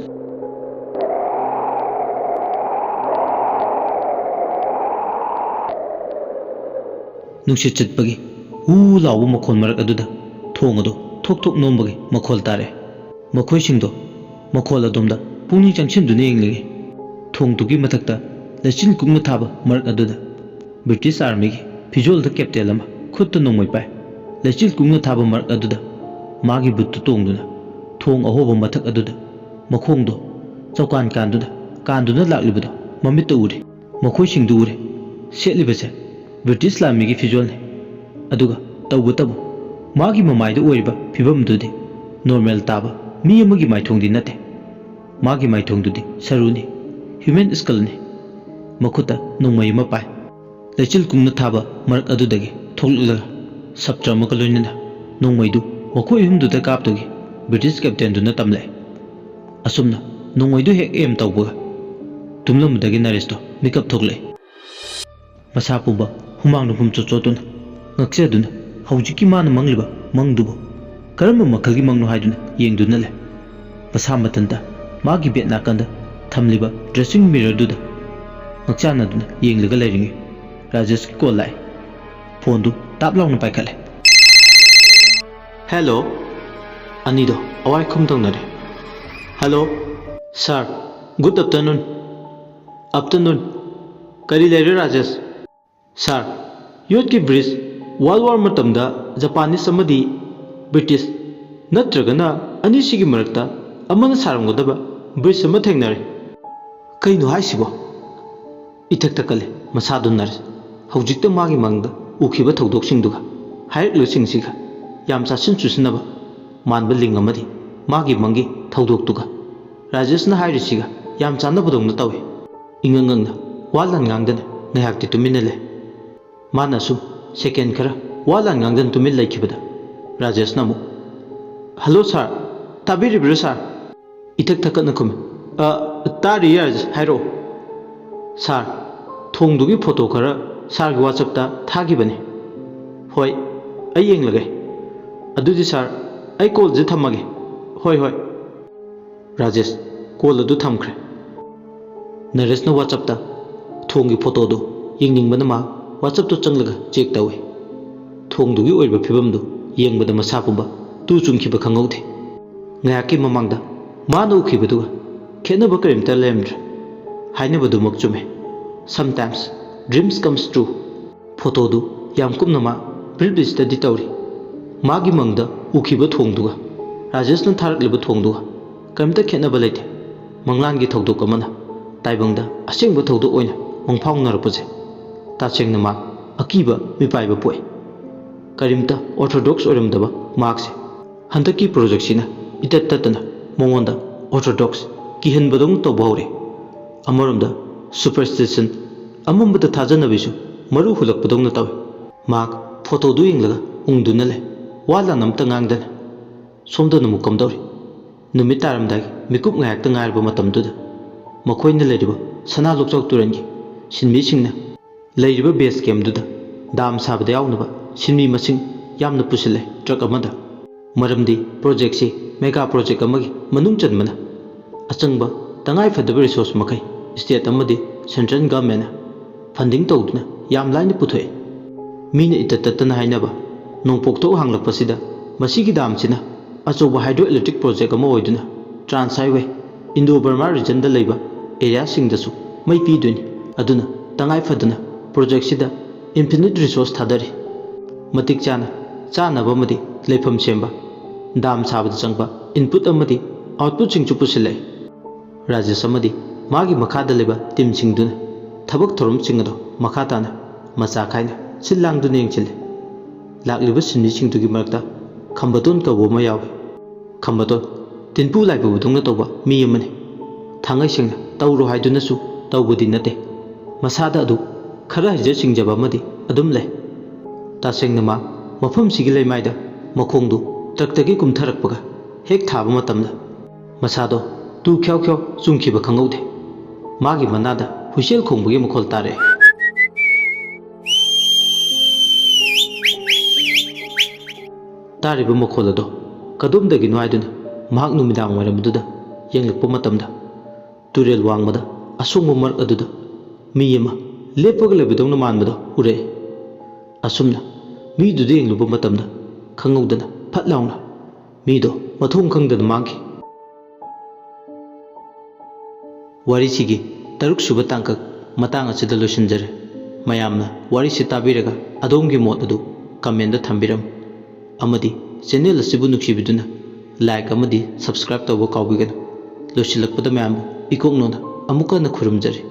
ꯅꯨꯡꯁꯤꯠ ꯁꯤꯠꯄꯒꯤ ꯎ ꯂꯥꯎꯕ ꯃꯈꯣꯜ ꯃꯔꯛ ꯑꯗꯨꯗ ꯊꯣꯡ ꯑꯗꯨ ꯊꯣꯛ ꯊꯣꯛ ꯅꯣꯝꯕꯒꯤ ꯃꯈꯣꯜ ꯇꯥꯔꯛꯑꯦ꯫ ꯃꯈꯣꯏꯁꯤꯡꯗꯣ ꯃꯈꯣꯜ ꯑꯗꯣꯝꯗ ꯄꯨꯛꯅꯤꯡ ꯆꯪꯁꯤꯟꯗꯨꯅ ꯌꯦꯡꯂꯤꯉꯩ, ꯊꯣꯡꯗꯨꯒꯤ ꯃꯊꯛꯇ ꯂꯩꯆꯤꯜ ꯀꯨꯡꯅ ꯊꯥꯕ ꯃꯔꯛ ꯑꯗꯨꯗ ꯕ꯭ꯔꯤꯇꯤꯁ ꯑꯥꯔꯃꯤꯒꯤ ꯐꯤꯖꯣꯜꯗ ꯀꯦꯞꯇꯦꯟ ꯑꯃ ꯈꯨꯠꯇ ꯅꯣꯡꯃꯩ ꯄꯥꯏ, ꯂꯩꯆꯤꯜ ꯀꯨꯡꯅ ꯊꯥꯕ ꯃꯔꯛ ꯑꯗꯨꯗ ꯃꯥꯒꯤ ꯕꯨꯠꯇꯨ ꯇꯣꯡꯗꯨꯅ ꯊꯣꯡ ꯑꯍꯣꯕ ꯃꯊꯛ ꯑꯗꯨꯗ ꯃꯈꯣꯡꯗꯣ ꯆꯧꯀꯥꯟ ꯀꯥꯟꯗꯨꯅ, ꯀꯥꯟꯗꯨꯅ ꯂꯥꯛꯂꯤꯕꯗꯣ ꯃꯃꯤꯠꯇ ꯎꯔꯦ꯫ ꯃꯈꯣꯏꯁꯤꯡꯗꯨ ꯎꯔꯦ꯫ ꯁꯦꯠꯂꯤꯕꯁꯦ ꯕ꯭ꯔꯤꯇꯤꯁ ꯂꯥꯟꯃꯤꯒꯤ ꯐꯤꯖꯣꯜꯅꯤ꯫ ꯑꯗꯨꯒ ꯇꯧꯕꯇꯕꯨ ꯃꯥꯒꯤ ꯃꯃꯥꯏꯗ ꯑꯣꯏꯔꯤꯕ ꯐꯤꯕꯝꯗꯨꯗꯤ ꯅꯣꯔꯃꯦꯜ ꯇꯥꯕ ꯃꯤ ꯑꯃꯒꯤ ꯃꯥꯏꯊꯣꯡꯗꯤ ꯅꯠꯇꯦ꯫ ꯃꯥꯒꯤ ꯃꯥꯏꯊꯣꯡꯗꯨꯗꯤ ꯁꯔꯨꯅꯤ, ꯍ꯭ꯌꯨꯃꯦꯟ ꯁ꯭ꯀꯜꯅꯤ꯫ ꯃꯈꯨꯠꯇ ꯅꯣꯡꯃꯩ ꯑꯃ ꯄꯥꯏ꯫ ꯂꯩꯆꯤꯜ ꯀꯨꯡꯅ ꯊꯥꯕ ꯃꯔꯛ ꯑꯗꯨꯗꯒꯤ ꯊꯣꯛꯂꯛꯂꯒ ꯁꯞꯇ꯭ꯔ ꯑꯃꯒ ꯂꯣꯏꯅꯅ ꯅꯣꯡꯃꯩꯗꯨ ꯃꯈꯣꯏ ꯑꯍꯨꯝꯗꯨꯗ ꯀꯥꯞꯇꯨꯒꯤ ꯕ꯭ꯔꯤꯇꯤꯁ ꯀꯦꯞꯇꯦꯟꯗꯨꯅ ꯇꯝꯂꯛꯏ꯫ ꯑꯁꯨꯝꯅ ꯅꯣꯡꯃꯩꯗꯨ ꯍꯦꯛ ꯑꯦꯝ ꯇꯧꯕꯒ ꯇꯨꯝꯂꯝꯕꯗꯒꯤ ꯅꯔꯦꯁꯇꯣ ꯃꯤꯀꯞ ꯊꯣꯛꯂꯛꯏ꯫ ꯃꯁꯥ ꯄꯨꯝꯕ ꯍꯨꯃꯥꯡꯅ ꯄꯨꯝꯆꯣꯠ ꯆꯣꯠꯇꯨꯅ ꯉꯛꯆꯗꯨꯅ ꯍꯧꯖꯤꯛꯀꯤ ꯃꯥꯅ ꯃꯪꯂꯤꯕ ꯃꯪꯗꯨꯕꯨ ꯀꯔꯝꯕ ꯃꯈꯜꯒꯤ ꯃꯪꯅꯣ ꯍꯥꯏꯗꯨꯅ ꯌꯦꯡꯗꯨꯅ ꯂꯩ꯫ ꯃꯁꯥ ꯃꯊꯟꯇ ꯃꯥꯒꯤ ꯕꯦꯠ ꯅꯥꯀꯟꯗ ꯊꯝꯂꯤꯕ ꯗ꯭ꯔꯦꯁꯤꯡ ꯃꯤꯔꯔꯗꯨꯗ ꯉꯛꯆꯥꯟꯅꯗꯨꯅ ꯌꯦꯡꯂꯒ ꯂꯩꯔꯤꯉꯩ ꯔꯥꯖꯦꯁꯀꯤ ꯀꯣꯜ ꯂꯥꯛꯑꯦ꯫ ꯐꯣꯟꯗꯨ ꯇꯥꯞ ꯂꯥꯎꯅ ꯄꯥꯏꯈꯠꯂꯦ꯫ ꯍꯦꯜꯂꯣ꯫ ꯑꯅꯤꯗꯣ ꯑꯋꯥꯏ ꯈꯨꯝ ꯇꯧꯅꯔꯦ꯫ ꯍꯦꯜꯂꯣ꯫ ꯁꯥꯔ, ꯒꯨꯗ ꯑꯐꯇꯔꯅꯨꯟ꯫ ꯑꯐꯇꯔꯅꯨꯟ꯫ ꯀꯔꯤ ꯂꯩꯔꯦ ꯔꯥꯖꯦꯁ? ꯁꯥꯔ, ꯌꯣꯠꯀꯤ ꯕ꯭ꯔꯤꯖ, ꯋꯥꯔꯜ ꯋꯥꯔ ꯃꯇꯝꯗ ꯖꯄꯥꯅꯤꯁ ꯑꯃꯗꯤ ꯕ꯭ꯔꯤꯇꯤꯁ ꯅꯠꯇ꯭ꯔꯒꯅ ꯑꯅꯤꯁꯤꯒꯤ ꯃꯔꯛꯇ ꯑꯃꯅ ꯁꯥꯔꯝꯒꯗꯕ ꯕ꯭ꯔꯤꯖ ꯑꯃ ꯊꯦꯡꯅꯔꯦ꯫ ꯀꯩꯅꯣ ꯍꯥꯏꯁꯤꯕꯣ? ꯏꯊꯛ ꯊꯛꯀꯠꯂꯦ ꯃꯁꯥꯗꯨ ꯅꯔꯦꯁ꯫ ꯍꯧꯖꯤꯛꯇ ꯃꯥꯒꯤ ꯃꯪꯗ ꯎꯈꯤꯕ ꯊꯧꯗꯣꯛꯁꯤꯡꯗꯨꯒ ꯍꯥꯏꯔꯛꯂꯤꯕꯁꯤꯡꯁꯤꯒ ꯌꯥꯝ ꯆꯥꯁꯤꯟ ꯆꯨꯁꯤꯟꯅꯕ ꯃꯥꯟꯕ ꯂꯤꯡ ꯑꯃꯗꯤ ꯃꯥꯒꯤ ꯃꯪꯒꯤ ꯊꯧꯗꯣꯛꯇꯨꯒ ꯔꯥꯖꯦꯁꯅ ꯍꯥꯏꯔꯤꯁꯤꯒ ꯌꯥꯝ ꯆꯥꯟꯅꯕꯗꯧꯅ ꯇꯧꯏ꯫ ꯏꯉꯛ ꯉꯛꯅ ꯋꯥ ꯂꯥꯟ ꯉꯥꯡꯗꯅ ꯉꯥꯏꯍꯥꯛꯇꯤ ꯇꯨꯃꯤꯟꯅ ꯂꯩ꯫ ꯃꯥꯅ ꯑꯁꯨꯝ ꯁꯦꯀꯦꯟ ꯈꯔ ꯋꯥ ꯂꯥꯟ ꯉꯥꯡꯗꯅ ꯇꯨꯃꯤꯟ ꯂꯩꯈꯤꯕꯗ ꯔꯥꯖꯦꯁꯅ ꯑꯃꯨꯛ, "ꯍꯜꯂꯣ ꯁꯥꯔ, ꯇꯥꯕꯤꯔꯤꯕ꯭ꯔꯥ ꯁꯥꯔ?" ꯏꯊꯛ ꯊꯛꯀꯠꯅ ꯈꯨꯝꯃꯤ, "ꯑ, ꯇꯥꯔꯤ ꯔꯥꯖꯦꯁ, ꯍꯥꯏꯔꯛꯑꯣ꯫" "ꯁꯥꯔ, ꯊꯣꯡꯗꯨꯒꯤ ꯐꯣꯇꯣ ꯈꯔ ꯁꯥꯔꯒꯤ ꯋꯥꯆꯞꯇ ꯊꯥꯈꯤꯕꯅꯤ꯫" "ꯍꯣꯏ, ꯑꯩ ꯌꯦꯡꯂꯒꯦ꯫ ꯑꯗꯨꯗꯤ ꯁꯥꯔ, ꯑꯩ ꯀꯣꯜꯁꯦ ꯊꯝꯃꯒꯦ꯫" "ꯍꯣꯏ, ꯍꯣꯏ꯫" ꯔꯥꯖꯦꯁ ꯀꯣꯜ ꯑꯗꯨ ꯊꯝꯈ꯭ꯔꯦ꯫ ꯅꯔꯦꯁꯅ ꯋꯥꯆꯞꯇ ꯊꯣꯡꯒꯤ ꯐꯣꯇꯣꯗꯨ ꯌꯦꯡꯅꯤꯡꯕꯅ ꯃꯥ WhatsApp-ꯇ ꯆꯪꯂꯒ check ꯇꯧꯏ꯫ ꯊꯣꯡꯗꯨꯒꯤ ꯑꯣꯏꯕ ꯐꯤꯕꯝꯗꯨ ꯌꯦꯡꯕꯗ ꯃꯁꯥ ꯄꯨꯝꯕ ꯇꯨ ꯆꯨꯡꯈꯤꯕ ꯈꯪꯍꯧꯗꯦ꯫ ꯉꯥꯏꯍꯥꯛꯀꯤ ꯃꯃꯥꯡꯗ ꯃꯥꯅ ꯎꯈꯤꯕꯗꯨꯒ ꯈꯦꯠꯅꯕ ꯀꯔꯤꯝꯇ ꯂꯩꯔꯝꯗ꯭ꯔꯦ꯫ ꯍꯥꯏꯅꯕꯗꯨꯃꯛ ꯆꯨꯝꯃꯦ꯫ Sometimes dreams comes true꯫ ꯐꯣꯇꯣꯗꯨ ꯌꯥꯝ ꯀꯨꯞꯅ ꯃꯥ briefly study ꯇꯧꯔꯤ꯫ ꯃꯥꯒꯤ ꯃꯪꯗ ꯎꯈꯤꯕ ꯊꯣꯡꯗꯨꯒ ꯔꯥꯖꯦꯁꯅ ꯊꯥꯔꯛꯂꯤꯕ ꯊꯣꯡꯗꯨꯒ ꯀꯔꯤꯝꯇ ꯈꯦꯠꯅꯕ ꯂꯩꯇꯦ꯫ ꯃꯪꯂꯥꯟꯒꯤ ꯊꯧꯗꯣꯛ ꯑꯃꯅ ꯇꯥꯏꯕꯪꯗ ꯑꯁꯦꯡꯕ ꯊꯧꯗꯣꯛ ꯑꯣꯏꯅ ꯃꯪꯐꯥꯎꯅꯔꯛꯄꯁꯦ ꯇꯁꯦꯡꯅ ꯃꯥ ꯑꯀꯤꯕ ꯃꯤꯄꯥꯏꯕ ꯄꯣꯛꯏ꯫ ꯀꯔꯤꯝꯇ orthodox ꯑꯣꯏꯔꯝꯗꯕ ꯃꯍꯥꯛꯁꯦ ꯍꯟꯗꯛꯀꯤ project-ꯁꯤꯅ ꯏꯇꯠ ꯇꯠꯇꯅ ꯃꯉꯣꯟꯗ orthodox ꯀꯤꯍꯟꯕꯗꯧꯅ ꯇꯧꯕ ꯍꯧꯔꯦ꯫ ꯑꯃꯔꯣꯝꯗ superstition, ꯑꯃꯝꯕꯗ ꯊꯥꯖꯅꯕꯤꯁꯨ ꯃꯔꯨ ꯍꯨꯜꯂꯛꯄꯗꯧꯅ ꯇꯧꯏ꯫ ꯃꯍꯥꯛ ꯐꯣꯇꯣꯗꯨ ꯌꯦꯡꯂꯒ ꯎꯪꯗꯨꯅ ꯂꯩ, ꯋꯥ ꯂꯥꯟ ꯑꯝꯇ ꯉꯥꯡꯗꯅ꯫ ꯁꯣꯝꯗꯅ ꯑꯃꯨꯛ ꯀꯝꯗꯧꯔꯤ? ꯅꯨꯃꯤꯠ ꯇꯥꯔꯝꯗꯥꯏꯒꯤ ꯃꯤꯀꯨꯞ ꯉꯥꯏꯍꯥꯛꯇ ꯉꯥꯏꯔꯕ ꯃꯇꯝꯗꯨꯗ ꯃꯈꯣꯏꯅ ꯂꯩꯔꯤꯕ ꯁꯅꯥ ꯂꯣꯛꯆꯥꯎ ꯇꯨꯔꯦꯜꯒꯤ ꯁꯤꯟꯃꯤꯁꯤꯡꯅ ꯂꯩꯔꯤꯕ base camp-ꯗꯨꯗ dam ꯁꯥꯕꯗ ꯌꯥꯎꯅꯕ ꯁꯤꯟꯃꯤ ꯃꯁꯤꯡ ꯌꯥꯝꯅ ꯄꯨꯁꯤꯜꯂꯦ truck ꯑꯃꯗ꯫ ꯃꯔꯝꯗꯤ project-ꯁꯤ mega project ꯑꯃꯒꯤ ꯃꯅꯨꯡ ꯆꯟꯕꯅ ꯑꯆꯪꯕ ꯇꯉꯥꯏ ꯐꯗꯕ resource ꯃꯈꯩ state ꯑꯃꯗꯤ central government-ꯅ funding ꯇꯧꯗꯨꯅ ꯌꯥꯝ ꯂꯥꯏꯅ ꯄꯨꯊꯣꯛꯏ꯫ ꯃꯤꯅ ꯏꯇꯠ ꯇꯠꯇꯅ ꯍꯥꯏꯅꯕ ꯅꯣꯡꯄꯣꯛꯊꯣꯛ ꯍꯥꯡꯂꯛꯄꯁꯤꯗ ꯃꯁꯤꯒꯤ dam-ꯁꯤꯅ ꯑꯆꯧꯕ hydroelectric project ꯑꯃ ꯑꯣꯏꯗꯨꯅ Trans Highway, Indo-Burma region-ꯗ ꯂꯩꯕ area-ꯁꯤꯡꯗꯁꯨ ꯃꯩ ꯄꯤꯗꯣꯏꯅꯤ꯫ ꯑꯗꯨꯅ ꯇꯉꯥꯏ ꯐꯗꯅ project-ꯁꯤꯗ infinite resource ꯊꯥꯗꯔꯤ꯫ ꯃꯇꯤꯛ ꯆꯥꯅ ꯆꯥꯅꯕ ꯑꯃꯗꯤ ꯂꯩꯐꯝ ꯁꯦꯝꯕ, dam ꯁꯥꯕꯗ ꯆꯪꯕ input ꯑꯃꯗꯤ output-ꯁꯤꯡꯁꯨ ꯄꯨꯁꯤꯜꯂꯛꯏ꯫ ꯔꯥꯖꯦꯁ ꯑꯃꯗꯤ ꯃꯥꯒꯤ ꯃꯈꯥꯗ ꯂꯩꯕ team-ꯁꯤꯡꯗꯨꯅ ꯊꯕꯛ ꯊꯧꯔꯝꯁꯤꯡ ꯑꯗꯨ ꯃꯈꯥ ꯇꯥꯅ ꯃꯆꯥ ꯈꯥꯏꯅ ꯁꯤꯜ ꯂꯥꯡꯗꯨꯅ ꯌꯦꯡꯁꯤꯜꯂꯤ꯫ ꯂꯥꯛꯂꯤꯕ ꯁꯤꯟꯃꯤꯁꯤꯡꯗꯨꯒꯤ ꯃꯔꯛꯇ ꯈꯝꯕꯇꯣꯟ ꯀꯧꯕ ꯑꯃ ꯌꯥꯎꯏ꯫ ꯈꯝꯕꯇꯣꯟ ꯇꯤꯟꯄꯨ ꯂꯥꯏꯄꯨꯕꯗꯧꯅ ꯇꯧꯕ ꯃꯤ ꯑꯃꯅꯤ꯫ ꯊꯥꯡꯉꯩ ꯁꯦꯡꯅ ꯇꯧꯔꯣ ꯍꯥꯏꯗꯨꯅꯁꯨ ꯇꯧꯕꯗꯤ ꯅꯠꯇꯦ꯫ ꯃꯁꯥꯗ ꯑꯗꯨ ꯈꯔ ꯍꯩꯖ ꯁꯤꯡꯖꯕ ꯑꯃꯗꯤ ꯑꯗꯨꯝ ꯂꯩ꯫ ꯇꯁꯦꯡꯅ ꯃꯥ ꯃꯐꯝꯁꯤꯒꯤ ꯂꯩꯃꯥꯏꯗ ꯃꯈꯣꯡꯗꯨ truck-ꯇꯒꯤ ꯀꯨꯝꯊꯔꯛꯄꯒ ꯍꯦꯛ ꯊꯥꯕ ꯃꯇꯝꯗ ꯃꯁꯥꯗꯣ ꯇꯨ ꯈ꯭ꯌꯥꯎ ꯈ꯭ꯌꯥꯎ ꯆꯨꯡꯈꯤꯕ ꯈꯪꯍꯧꯗꯦ꯫ ꯃꯥꯒꯤ ꯃꯅꯥꯗ ꯍꯨꯏꯁꯦꯜ ꯈꯣꯡꯕꯒꯤ ꯃꯈꯣꯜ ꯇꯥꯔꯛꯑꯦ꯫ ꯇꯥꯔꯤꯕ ꯃꯈꯣꯜ ꯑꯗꯣ ꯀꯗꯣꯝꯗꯒꯤꯅꯣ ꯍꯥꯏꯗꯨꯅ ꯃꯍꯥꯛ ꯅꯨꯃꯤꯗꯥꯡ ꯋꯥꯏꯔꯝ ꯑꯗꯨꯗ ꯌꯦꯡꯂꯛꯄ ꯃꯇꯝꯗ, ꯇꯨꯔꯦꯜ ꯋꯥꯡꯃꯗ ꯑꯁꯣꯡꯕ ꯃꯔꯛ ꯑꯗꯨꯗ ꯃꯤ ꯑꯃ ꯂꯦꯞꯄꯒ ꯂꯩꯕꯗꯧꯅ ꯃꯥꯟꯕꯗꯣ ꯎꯔꯛꯑꯦ꯫ ꯑꯁꯨꯝꯅ ꯃꯤꯗꯨꯗ ꯌꯦꯡꯂꯨꯕ ꯃꯇꯝꯗ ꯈꯪꯍꯧꯗꯅ ꯐꯠ ꯂꯥꯎꯅ ꯃꯤꯗꯣ ꯃꯊꯣꯡ ꯈꯪꯗꯅ ꯃꯥꯡꯈꯤ꯫ ꯋꯥꯔꯤꯁꯤꯒꯤ ꯇꯔꯨꯛ ꯁꯨꯕ ꯇꯥꯡꯀꯛ ꯃꯇꯥꯡ ꯑꯁꯤꯗ ꯂꯣꯏꯁꯤꯟꯖꯔꯦ꯫ ꯃꯌꯥꯝꯅ ꯋꯥꯔꯤꯁꯤ ꯇꯥꯕꯤꯔꯒ ꯑꯗꯣꯝꯒꯤ ꯃꯣꯠ ꯑꯗꯨ comment ꯊꯝꯕꯤꯔꯝꯃꯨ꯫ ꯑꯃꯗꯤ channel ꯑꯁꯤꯕꯨ ꯅꯨꯡꯁꯤꯕꯤꯗꯨꯅ like ꯑꯃꯗꯤ subscribe ꯇꯧꯕ ꯀꯥꯎꯕꯤꯒꯅꯨ꯫ ꯂꯣꯏꯁꯤꯜꯂꯛꯄꯗ ꯃꯌꯥꯝꯕꯨ ꯏꯀꯣꯛꯅꯧꯅ ꯑꯃꯨꯛꯀ ꯍꯟꯅ ꯈꯨꯔꯨꯝꯖꯔꯤ꯫